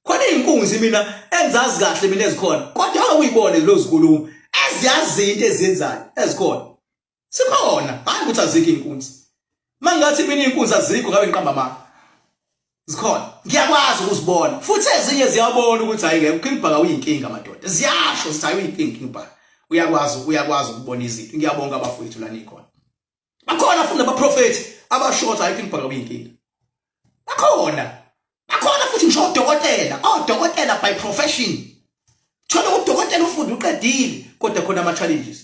Khona izinkunzi mina engizazi kahle mina ezikhona kodwa awuyibone lezo zikhuluma eziyazi into eziyenzayo ezikhona. Sikhona, hayi ukuthi azikho inkunzi. Mangathi mina inkunzi azikho ngabe ngiqamba amanga. Zikhona. Ngiyakwazi ukuzibona. Futhi ezinye ziyabona ukuthi hayi ngeke uKing Bhaka uyinkinga madoda. Ziyasho zithi hayi uyinkinga King Bhaka. Uyakwazi uyakwazi ukubona izinto. Ngiyabonga abafowethu la nikhona. Bakhona futhi nabaprofethi abasho ukuthi hayi uKing Bhaka uyinkinga. Bakhona. Bakhona futhi ngisho odokotela, odokotela by profession. Thola udokotela ufunda uqedile kodwa khona ama challenges.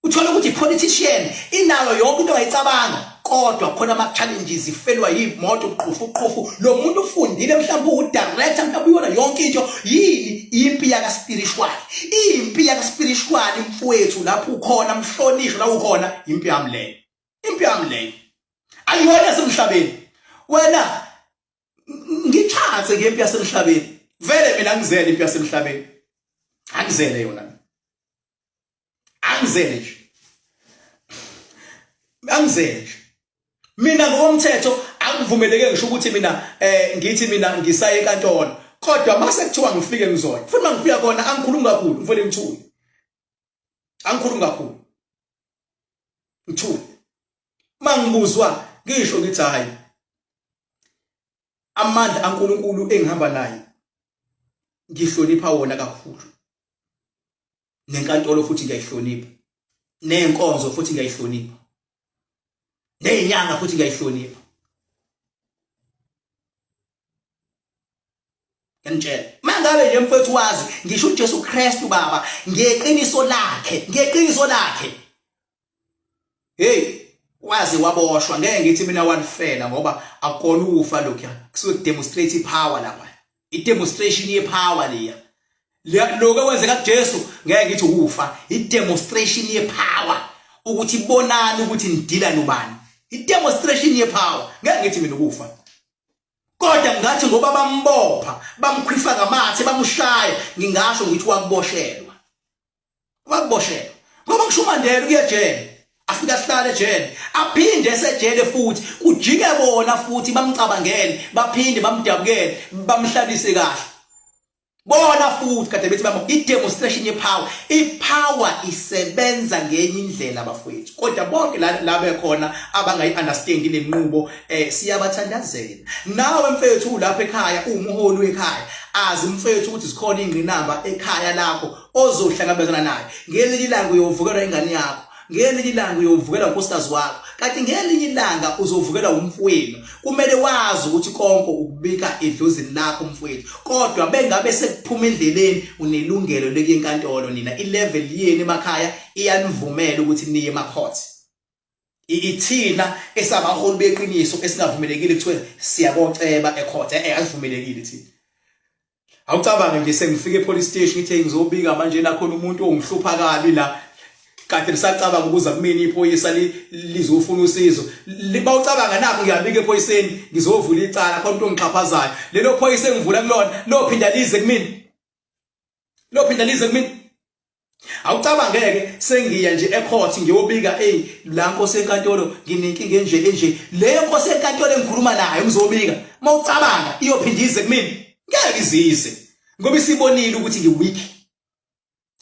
Uthole ukuthi i-politician inayo yonke into ongayicabanga kodwa khona ama-challenges ifelwa yimoto uqhufu uqhufu lo muntu ufundile mhlawumbe uwu-director mhlawumbe uyona yonke into yini impi yaka-spiritual impi yaka-spiritual mfowethu lapho ukhona mhlonishwa la ukhona impi yami leyo impi yami leyo akuyona yasemhlabeni wena ngithathe ngempi yasemhlabeni vele mina ngizele impi yasemhlabeni angizele yona Angizele nje. Angizele nje. Mina ngokomthetho akuvumeleke ngisho ukuthi mina eh ngithi mina ngisaye enkantolo. Kodwa mase kuthiwa ngifike ngizoya. Futhi mangifika kona angikhulumi kakhulu, ngivele ngithule. Angikhulumi kakhulu. Ngithule. Mangibuzwa ngisho ngithi hayi. Amandla kaNkuluNkulu engihamba naye ngihlonipha wona kakhulu. Nenkantolo futhi ngiyayihlonipha. Nenkonzo futhi ngiyayihlonipha. Nezinyanga futhi ngiyayihlonipha. Ngiyantshela. Mangabe nje mfethu wazi ngisho uJesu Kristu baba ngeqiniso lakhe, ngeqiniso lakhe. Hey, waze waboshwa ngeke ngithi mina walifela ngoba akukona ukufa lokho kusuke kudemonstrate ipower lapha. I-demonstration yepower leya. Lokho okwenzeka kuJesu ngeke ngithi ukufa, i-demonstration yepower ukuthi bonani ukuthi nidila nobani. I-demonstration yepower ngeke ngithi mina ukufa. Kodwa Kodwa ngathi ngoba bambopha, bamkhwifa ngamathe, bamshaya, ngingasho ngithi wakuboshelwa. Wakuboshelwa. Ngoba ngisho uMandela uye ejele. Afika ahlale ejele, aphinde esejele futhi, kujike bona futhi bamcabangele, baphinde bamdabukele, bamhlalise kahle. Bona futhi kade bethi bamo i-demonstration ye-power. I-power isebenza ngenye indlela bafowethu. Kodwa bonke la la bekhona abangayi-understand le nqubo siyabathandazela. Nawe mfethu ulapha ekhaya uwumholi wekhaya. Azi mfethu ukuthi zikhona ingqinamba ekhaya lakho ozohlangabezana nayo. Ngelinye ilanga uyovukelwa ingane yakho. Ngelinye ilanga uyovukela unkosikazi wakho, kanti ngelinye ilanga uzovukela umfowenu. Kumele wazi ukuthi konke ukubika edlozini lakho mfowethu, kodwa bengabe sekuphuma endleleni unelungelo lokuya enkantolo. Nina i-level yenu emakhaya iyanivumela ukuthi niye ema-court. Ithina esabaholi beqiniso esingavumelekile kuthiwe siyakoceba e-court, asivumelekile thina. Awucabange nje sengifike epolice station ngithi ngizobika manje la khona umuntu ongihlupha kabi la kade lisacabanga ukuza kumina iphoyisa lizofuna usizo. Bawucabanga nakho ngiyabika ephoyiseni ngizovula icala khona umuntu ongixhaphazayo. Lelo phoyisa engivula kulona lophinda lize kumina. Lophinda lize kumina. Awucabangeke sengiya nje ecourt ngiyobika ey la nkosi enkantolo nginenkinga enje enje leyo nkosi enkantolo engikhuluma nayo ngizobika mawucabanga iyophinda ize kumina ngeke izize ngoba isibonile ukuthi ngi weak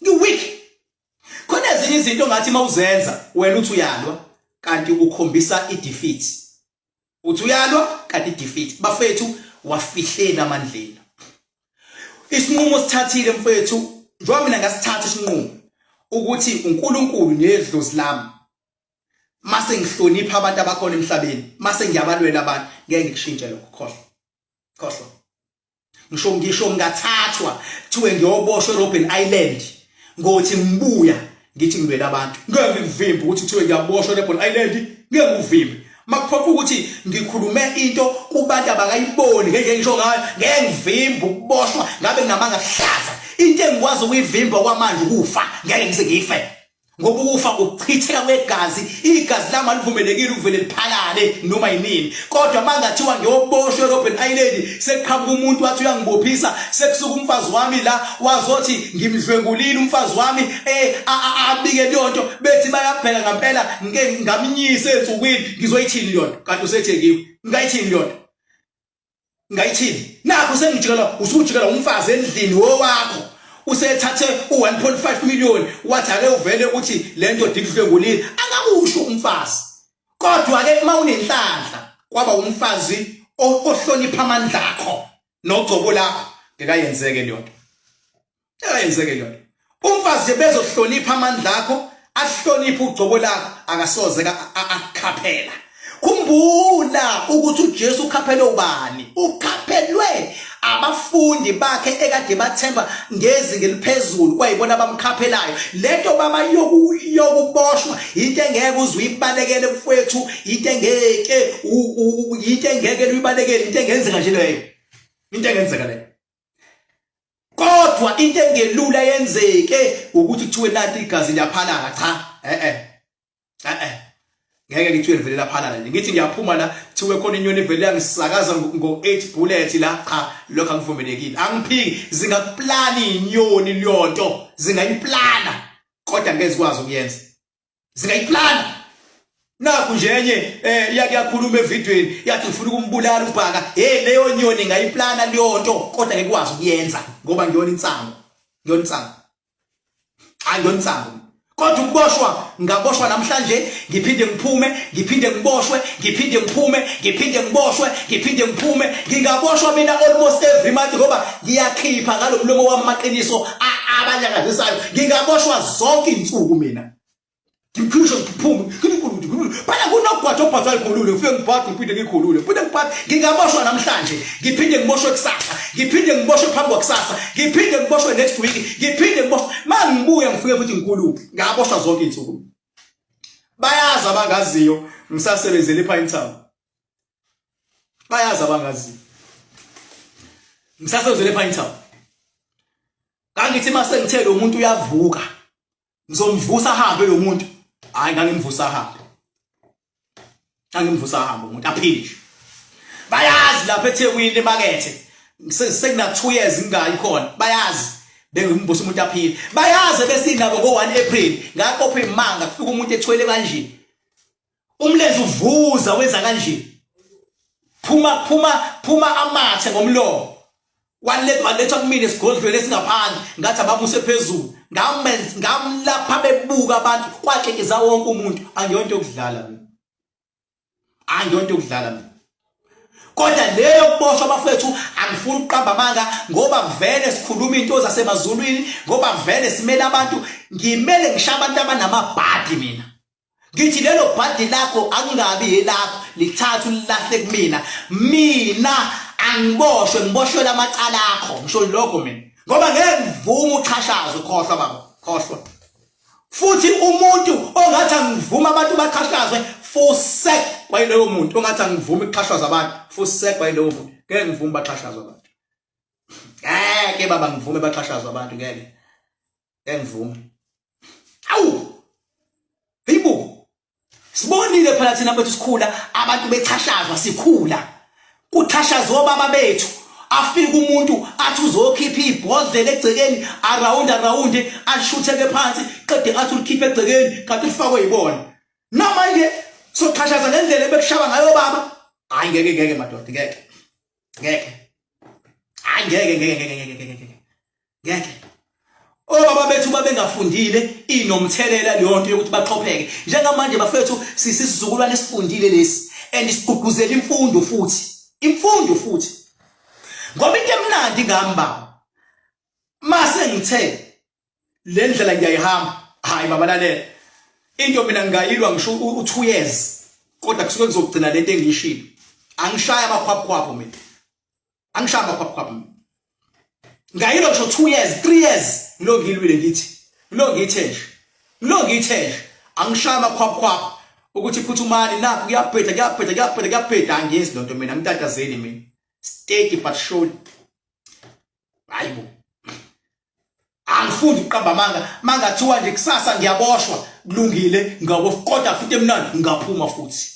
ngi weak khona ezinye izinto ngathi mawuzenza wena uthi uyalwa kanti ukhombisa i defeat Uthi uyalwa kanti defeat. Bafethu wafihleni amandleni. Isinqumo sithathile mfethu njengoba mina ngasithatha isinqumo ukuthi uNkulunkulu nedlozi lami mase ngihlonipha abantu abakhona emhlabeni mase ngiyabalwela abantu ngeke ngikushintshe lokho khohlwa khohlwa Ngisho ngingathathwa kuthiwe ngiyoboshwa eRobben Island ngothi ngibuya ngithi ngilwela abantu ngeke ngikuvimbe ukuthi kuthiwe ngiyaboshwa eRobben Island ngeke ngikuvimbe makuphoqa ukuthi ngikhulume into kubantu abakayiboni ngeke ngisho ngayo ngeke ngivimbe ukuboshwa ngabe nginamanga kuhlaza into engikwazi ukuyivimba kwamanje ukufa ngeke ngize ngife Ngoba ukufa ukuchitheka kwegazi, igazi lami alivumelekile ukuvele liphalale noma yinini. Kodwa mangathiwa ngiyoboshwa eRobben Island, sekuqhamuka umuntu wathi uyangibophisa, sekusuka umfazi wami la wazothi ngimdlwengulile umfazi wami, abike leyo nto, bethi bayabheka ngampela ngike ngamnyisa ensukwini, ngizoyithini leyo nto? Kanti usethengiwe. Ngayithini leyo nto? Ngayithini? Nakho sengijikela usujikela umfazi endlini wowakho. Usethathe u1.5 million wathi ake uvele ukuthi lento dikudlwengulile. Angakusho umfazi. Kodwa ke uma unenhlanhla kwaba umfazi ohlonipha amandla akho nogcobo lakho ngekayenzeke leyo nto. Engayenzeke leyo nto. Umfazi nje bezohlonipha amandla akho, ahloniphe ugcobo lakho, akasoze akukhaphela. Khumbula ukuthi uJesu ukhaphelwe ubani? Ukhaphelwe abafundi bakhe ekade bathemba ngezinga eliphezulu kwayibona abamkhaphelayo. Lento baba yokuboshwa into engeke uze uyibalekele mfowethu, into engeke into engeke uyibalekele, into engenzeka nje leyo. Into engenzeka leyo. Kodwa into engelula yenzeke ukuthi kuthiwe nanti igazi liyaphalala cha ngeke ngithiwe livele laphalala nje ngithi ngiyaphuma la kuthiwe khona inyoni ivele yangisakaza ngo-8 bullet la cha lokho akuvumelekile angiphiki zingakuplana inyoni leyonto zingayiplana kodwa ngeke zikwazi ukuyenza Zingayiplana. Nakhu nje enye yake yakhuluma evidweni yathi ngifuna ukumbulala uBhaka. Hey leyo nyoni ngayiplana leyo nto kodwa ngeke kwazi ukuyenza ngoba ngiyona insangu. Ngiyona insangu. Hayi ngiyona insangu. Kodwa ukuboshwa ngaboshwa namhlanje ngiphinde ngiphume ngiphinde ngiboshwe ngiphinde ngiphume ngiphinde ngiboshwe ngiphinde ngiphume ngingaboshwa mina almost every month ngoba ngiyakhipha ngalomlomo wami amaqiniso abanyakazisayo ngingaboshwa zonke izinsuku mina ngiphushe ngiphume ngikhulule phela kunogwaja obhadwa likhulule ngifike ngibhade ngiphinde ngikhulule ngiphinde ngibhade ngingaboshwa namhlanje ngiphinde ngiboshwe kusasa ngiphinde ngiboshwe phambi kwakusasa ngiphinde ngiboshwe next week ngiphinde ngiboshwe mangibuya ngifike futhi ngikhulume ngaboshwa zonke izinsuku bayazi abangaziyo ngisasebenzele ePine Town bayazi abangaziyo ngisasebenzele ePine Town ngangithi mase ngithe lo muntu uyavuka ngizomvusa ahambe lo muntu hayi ngangimvusa ahambe ngangimvusa ahambe umuntu aphile nje. Bayazi lapha eThekwini emakethe sekuna 2 years ngingayi khona, bayazi bengimbusa umuntu aphile, bayazi besinabo ngo-1 April ngaqopha imanga, kufika umuntu ethwele kanje, umlenze uvuza wenza kanje, phuma phuma phuma amathe ngomlomo, walethwa walethwa kumina esigodlweni esingaphandle, ngathi abamuse phezulu, ngamenza ngamlapha bebuka abantu, kwakekiza wonke umuntu. Angiyonto yokudlala mina, angiyonto yokudlala mina. Kodwa leyo kuboshwa bafethu, angifuni ukuqamba amanga, ngoba vele sikhuluma into zasemazulwini, ngoba vele simele abantu, ngimele ngisho abantu abanamabhadi. Mina ngithi lelo bhadi lakho akungabi yelakho, lithathe ulilahle kumina. Mina angiboshwe, ngiboshwele amacala akho, ngisho lokho mina, ngoba ngeke ngivume uxhashazwe. Khohlwa baba, khohlwa. Futhi umuntu ongathi angivuma abantu baxhashazwe, fusek kwayiloyo muntu ongathi angivuma ukuxhashazwa abantu, fusek kwayiloyo muntu. Ngeke ngivume baxhashazwe abantu, ngeke baba ngivume baxhashazwe abantu, ngeke, ngeke ngivume. Awu, hayibo, sibonile phela thina bethu sikhula abantu bexhashazwa, sikhula kuxhashazwa obaba bethu. Afika umuntu athi uzokhipha ibhodlela egcekeni, around around, ashutheke phansi, qede athi ulikhiphe egcekeni, kanti ulifakwe yibona. Namanje soxhashaza ngendlela ebekushaba ngayo baba. Hayi, ngeke, ngeke madoda, ngeke, ngeke, hayi, ngeke, ngeke, ngeke, ngeke, ngeke, ngeke. Obaba bethu babengafundile, inomthelela leyo nto yokuthi baxhopheke. Njengamanje bafethu sisizukulwane esifundile lesi, and sigqugquzela imfundo futhi, imfundo futhi, ngoba into emnandi ngami baba, mase ngithe le ndlela ngiyayihamba, hayi baba, lalela into, mina ngingayilwa ngisho u2 years, kodwa kusuke kuzogcina lento engiyishilo. Angishaya amakhwaphkhwapho mina, angishaya amakhwaphkhwapho mina, ngayilwa ngisho 2 years, 3 years, ngilo ngilwile, ngithi ngilo ngithe nje, ngilo ngithe nje, angishaya amakhwaphkhwapho ukuthi phuthumani, nakhu kuyabheda, kuyabheda, kuyabheda, kuyabheda. Angiyenzi lonto mina, ngitatazeli mina, steady but surely. Hayibo, angifundi ukuqamba amanga. Mangathiwa nje kusasa ngiyaboshwa, kulungile, ngaboshwa, kodwa futhi emnandi ngaphuma futhi.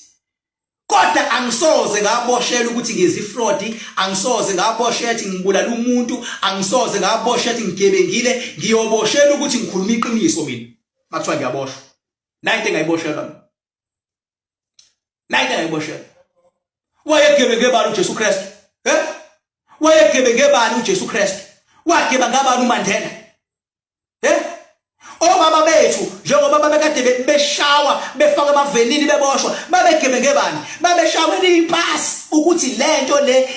Kodwa angisoze ngaboshela ukuthi ngizi fraud, angisoze ngaboshela ukuthi ngibulala umuntu, angisoze ngaboshela ukuthi ngigebengile. Ngiyoboshela ukuthi ngikhuluma iqiniso mina. Makuthiwa ngiyaboshwa, nayi into engayiboshelwa mina, nayi into engayiboshelwa. Wayegebenge bani uJesu Kristu? Eh, wayegebenge bani uJesu Kristu? Wageba ngabani uMandela? Eh, obaba bethu njengoba babekade beshawa, befaka emavenini, beboshwa, babegebenge bani? Babeshawela ipasi ukuthi lento le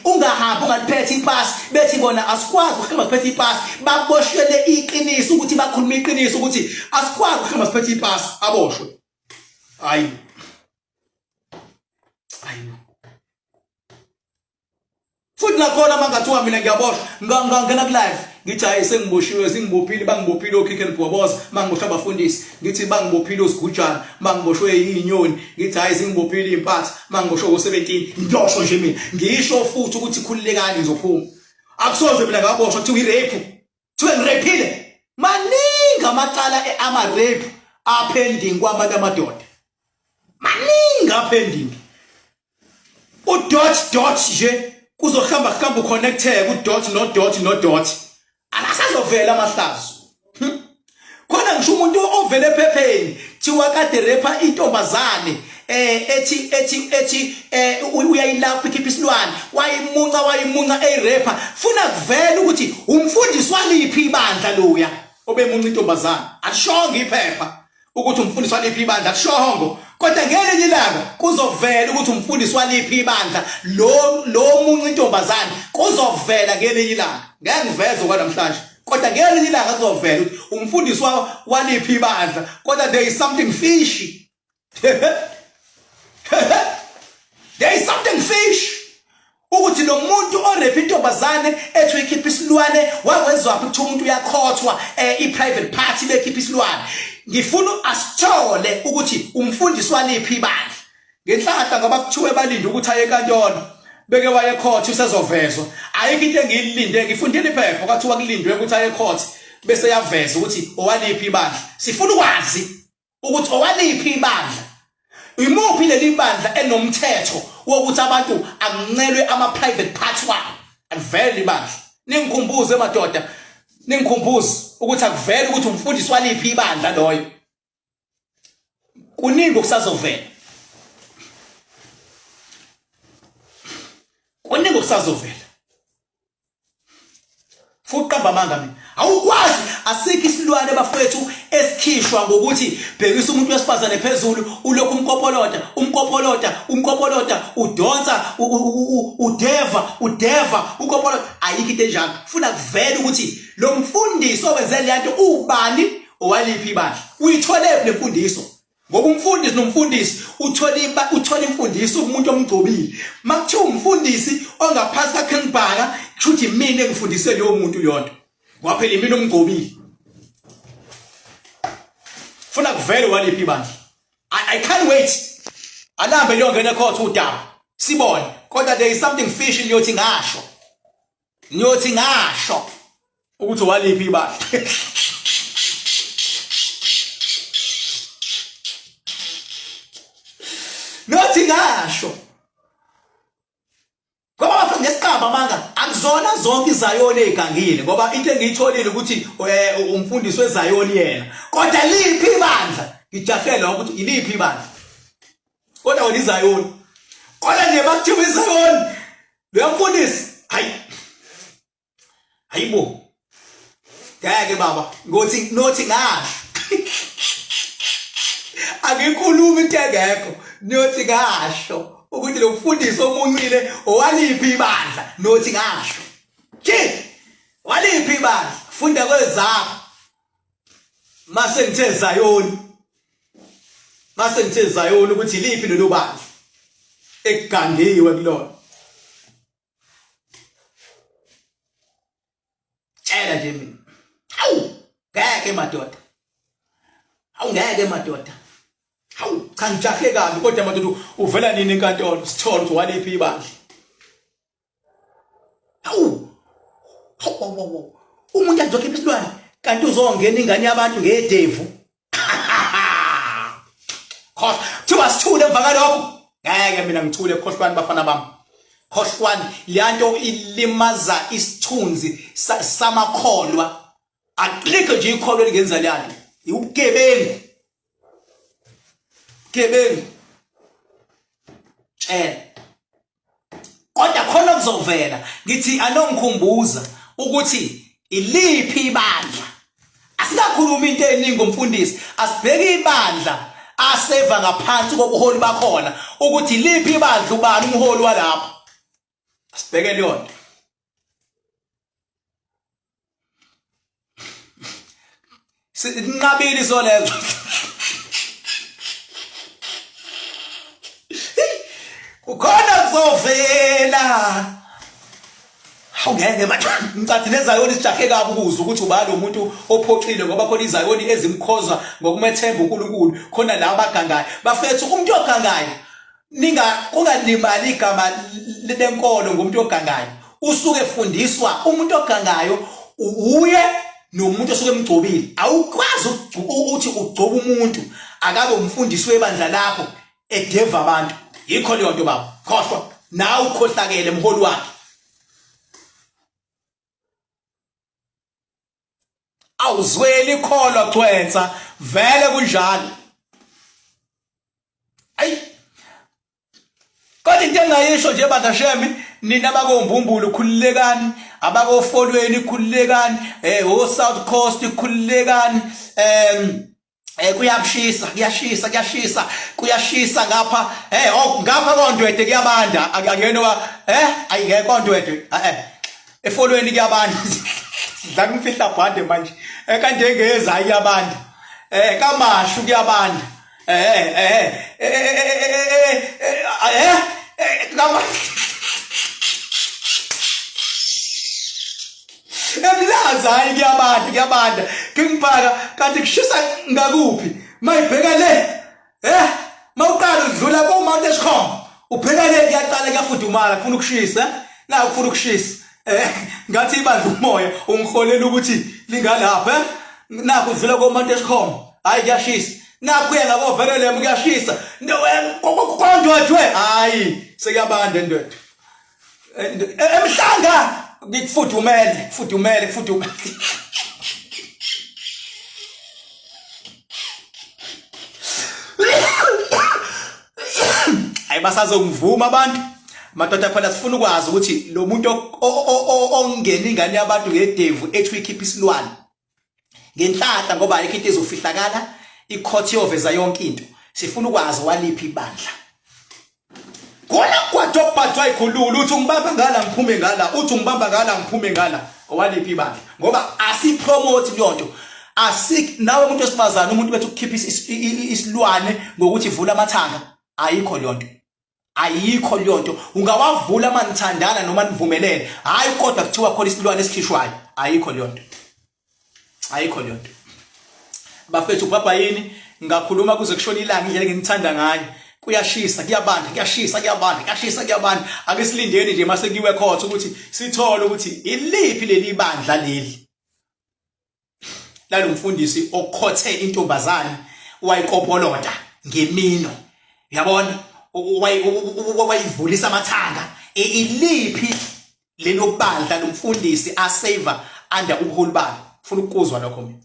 ungahambi ungaliphethe ipasi, bethi bona asikwazi ukuhamba siphethe ipasi. Baboshwele iqiniso, ukuthi bakhuluma iqiniso, ukuthi asikwazi ukuhamba siphethe ipasi, aboshwe. Hayi, hayi. Futhi nakhona mangathiwa mina ngiyaboshwa, ngangena ku live, ngithi hayi, sengiboshiwe, singibophile, bangibophile okhikhe libhoboza. Mangiboshwe abafundisi, ngithi bangibophile osigujana. Mangiboshwe izinyoni, ngithi hayi, singibophile impatha. Mangiboshwe ngo17, ngiyosho nje mina, ngisho futhi ukuthi khululekani, ngizophuma. Akusoze mina ngaboshwa kuthiwa i-rape, kuthiwe ngiraphile. Maningi amacala ama-rape apending kwamanye amadoda, maningi apending. Udot dot nje kuzohamba kuhamba uconnecteke udot no dot no dot, akasazovela amahlazo. Khona ngisho umuntu ovele ephepheni, thiwa kade rapha intombazane, ethi uyayilapha, ikhipha isilwane, wayimunca, wayimunca eyirapha. Funa kuvela ukuthi umfundisi waliphi ibandla loya obemunca intombazane. Akushongo iphepha ukuthi umfundisi waliphi ibandla, akushongo, kodwa ngelinye ilanga kuzovela ukuthi umfundisi waliphi ibandla lo munca intombazane. Kuzovela ngelinye ilanga, ngeke ngiveze kwanamhlanje, kodwa ngelinye ilanga kuzovela ukuthi umfundisi waliphi ibandla. Kodwa there is something fishy, there is something fishy ukuthi lo muntu orepha intombazane ethi uyikhipha isilwane, wakwezwaphi ukuthi umuntu uyakhothwa i-private party bekhipha isilwane? Ngifuna asithole ukuthi umfundisi waliphi ibandla. Ngenhlahla ngoba kuthiwe balinde ukuthi aye enkantolo, beke waye court, usezovezwa. Ayikho into engiyilinde, ngifundile iphepha, kwathiwa kulindwe ukuthi aye court bese yaveza ukuthi owaliphi ibandla. Sifuna ukwazi ukuthi owaliphi ibandla. Imuphi leli bandla enomthetho wokuthi abantu akuncelwe ama private parts wabo? Akuvele ibandla. Ningikhumbuze madoda, ningikhumbuze ukuthi akuvele ukuthi umfundisi waliphi ibandla loyo. Kuningi okusazovela. Kuningi okusazovela. Futhi qamba amanga mina. Awukwazi, asikho isilwane bafethu esikhishwa ngokuthi bhekisa umuntu wesifazane phezulu ulokhu umkopolota, umkopolota, umkopolota, udonsa, udeva, udeva, ukopolota. Ayikho into enjalo. Funa kuvele ukuthi lo mfundisi owenze le nto ubani owaliphi ibandla. Uyitholephi le mfundiso? Ngoba umfundisi nomfundisi uthola iba uthola imfundiso kumuntu omgcobile. Makuthiwa umfundisi ongaphansi kaKing Bhaka kusho ukuthi imina engifundise leyo muntu yonto. Ngoba phela imina omgcobile. Funa kuvele waliphi ibandla. I can't wait. Alambe liyongena ecourt udaba. Sibone. Kodwa there is something fishy niyothi ngasho. Niyothi ngasho ukuthi waliphi ibandla. Nothi ngasho. Ngoba bafuna ngesiqamba amanga akuzona zonke izayoni ezigangile ngoba into engiyitholile ukuthi eh, umfundisi wezayoni yena. Kodwa liphi ibandla? Ngijahe lokho ukuthi iliphi ibandla. Kodwa wena izayoni. Kodwa nje bakuthiwa izayoni Loya mfundisi hayi hayibo ngeke baba ngothi nothi ngasho angikhulumi into engekho niyothi ngasho ukuthi lo mfundisi omuncile owaliphi ibandla nothi ngasho ke waliphi ibandla funda kwezakho mase ngithe Zayoni mase ngithe Zayoni ukuthi liphi lelo bandla ekugangiwe kulona tshela nje mina hawu ngeke madoda hawu ngeke madoda hawu cha ngijahe kabi kodwa madoda uvela nini enkantolo sithole ukuthi waliphi ibandla Hawu. Hawu hawu. Umuntu azokhipha isilwane kanti uzongena ingane yabantu ngedevu. Khohlwa. Kuthiwa sithule emva kalokho. Ngeke mina ngithule khohlwani bafana bami. Khohlwani leyanto ilimaza isithunzi samakholwa. Aklikho nje ikholwa elingenza leyanto. Iwubugebengu. Gebengu. Tshela. Kodwa khona kuzovela ngithi anongikhumbuza ukuthi iliphi ibandla. Asikakhulumi into eningi ngomfundisi, asibheke ibandla aseva ngaphansi kobuholi bakhona ukuthi iliphi ibandla ubani umholi walapho. Asibheke leyo nto. Sinqabile isolezo. Kukhona kuzovela. Hawu ngeke manje ngicathi nezayoni sijahe kabi ukuzwa ukuthi ubani lo muntu ophoxile ngoba khona izayoni ezimkhoza ngokumethemba uNkulunkulu khona la abagangayo bafethu umuntu ogangayo Ninga kungalimali igama lenkolo ngomuntu ogangayo. Usuke efundiswa umuntu ogangayo uye nomuntu osuke emgcobile. Awukwazi ukuthi ugcobe umuntu akabe umfundisi webandla lakho edeva abantu. Yikho leyo nto baba. Khohlwa. Nawe ukhohlakele mholi wakhe. Awuzweli ikholwa gcwensa vele kunjalo. Ayi. Kodwa into engayisho nje bandla shemi nina abakombumbulu khululekani abakofolweni khululekani eh o South Coast khululekani eh kuyashisa kuyashisa kuyashisa kuyashisa ngapha eh oh ngapha kondwede kuyabanda akuyena wa eh ayingeke kondwede eh efolweni kuyabanda sidlala umfihla bhande manje eh kanje ngeza kuyabanda eh kamashu kuyabanda eh eh eh eh eh kamashu Emlaza hayi kuyabanda kuyabanda ngingibhaka kanti kushisa ngakuphi mayibheka le eh mawuqala udlula ko Mount Escom ubheka le kuyaqala kuyafudumala kufuna ukushisa eh? la kufuna ukushisa eh ngathi ibandla umoya ungiholela ukuthi lingalapha eh nakho udlula ko Mount Escom hayi kuyashisa. Nakhuya ngabo Verulam kuyashisa. Kondodwe hayi sekuyabanda ndodwe. Emhlanga ngikufudumele, kufudumele, kufudumele. Hayi basazongivuma abantu. Madoda phela sifuna ukwazi ukuthi lo muntu ongena ingane yabantu ngedevu ethi uyikhipha isilwane. Ngenhlahla ngoba ayikho into ezofihlakala, icourt iyoveza yonke into. Sifuna ukwazi waliphi ibandla. Khona gwado bhathwa ikhulula uthi ungibamba ngala ngiphume ngala uthi ungibamba ngala ngiphume ngala owaliphi ibandla ngoba asipromote leyo nto asik nawe umuntu wesifazane umuntu bethu ukukhipha isilwane ngokuthi vula amathanga ayikho leyo nto ayikho leyo nto ungawavula manithandana noma nivumelene hayi kodwa kuthiwa khona isilwane esikhishwayo ayikho leyo nto ayikho leyo nto bafethu baba yini ngakhuluma kuze kushona ilanga indlela enginithanda ngayo kuyashisa kuyabanda kuyashisa kuyabanda kuyashisa kuyabanda ake silindeni nje mase kuyiwe court ukuthi sithole ukuthi iliphi leli bandla leli lalomfundisi okhothe intombazane wayikopolota ngemino uyabona wayivulisa amathanga iliphi lelo bandla lomfundisi asave under ubuholi balo ufuna ukuzwa lokho mina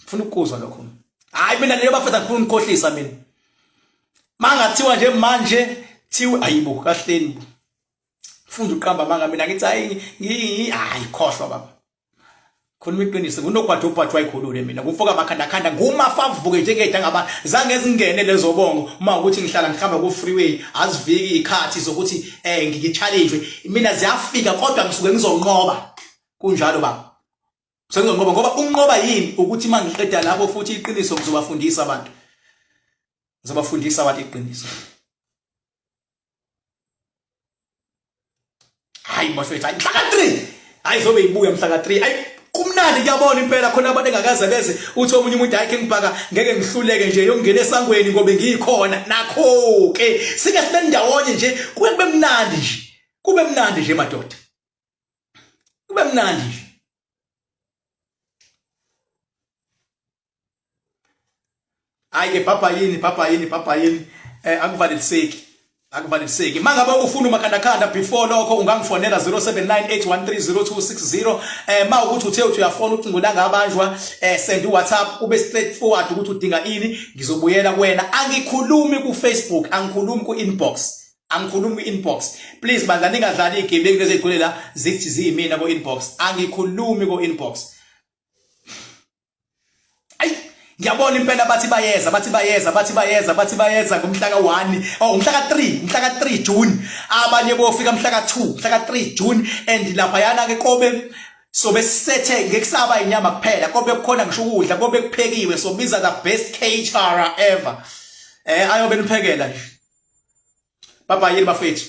ufuna ukuzwa lokho hayi mina leyo bafethu ngifuna ukukhohlisa mina mangathiwa nje manje thiwe ayibo kahleni bo funda uqamba amanga mina ngithi hayi hayi khohlwa baba khuluma iqiniso ngunogwada ubhathi wayikhulule mina kufoka amakhandakhanda ngumafavuke njengeda ngaba zange zingene lezo bongo uma ukuthi ngihlala ngihamba ku freeway aziviki ikhathi zokuthi eh ngiki-challenge mina ziyafika kodwa ngisuke ngizonqoba kunjalo baba sengizonqoba ngoba unqoba yini ukuthi uma ngiqeda lapho futhi iqiniso ngizobafundisa abantu ngizobafundisa abantu iqiniso hayi bafethu hayi mhla ka-3 hayi zobe ibuya mhla ka-3 hayi kumnandi kuyabona impela khona abantu engakaze beze uthi omunye umuntu hayi King Bhaka ngeke ngihluleke nje yongena esangweni ngobe ngikhona nakho ke sike sibe ndawonye nje kube kube mnandi nje kube mnandi nje madoda kube mnandi nje hayi ke bhabha yini bhabha yini bhabha yini eh akuvaleliseki akuvaleliseki mangabe ufuna umakhandakhanda before lokho ungangifonela 0798130260 eh ma ukuthi uthe uthi uyafona ucingo langabanjwa eh send uWhatsApp ube straight forward ukuthi udinga ini ngizobuyela kuwena angikhulumi ku Facebook angikhulumi ku inbox angikhulumi ku inbox please bandla ningadlali igebengu lezi ezigcwele la zithi ziyimina ku inbox angikhulumi ku inbox ayi ngiyabona impela bathi bayeza bathi bayeza bathi bayeza bathi bayeza ngomhla ka-1 oh umhla ka-3 umhla ka-3 June abanye bofika mhla ka-2 mhla ka-3 June and laphayana ke kobe sobe sisethe ngekusaba inyama kuphela kobe kukhona ngisho ukudla kobe kuphekiwe sobiza the best caterer ever eh ayobe niphekela nje bye bye yini bafethu.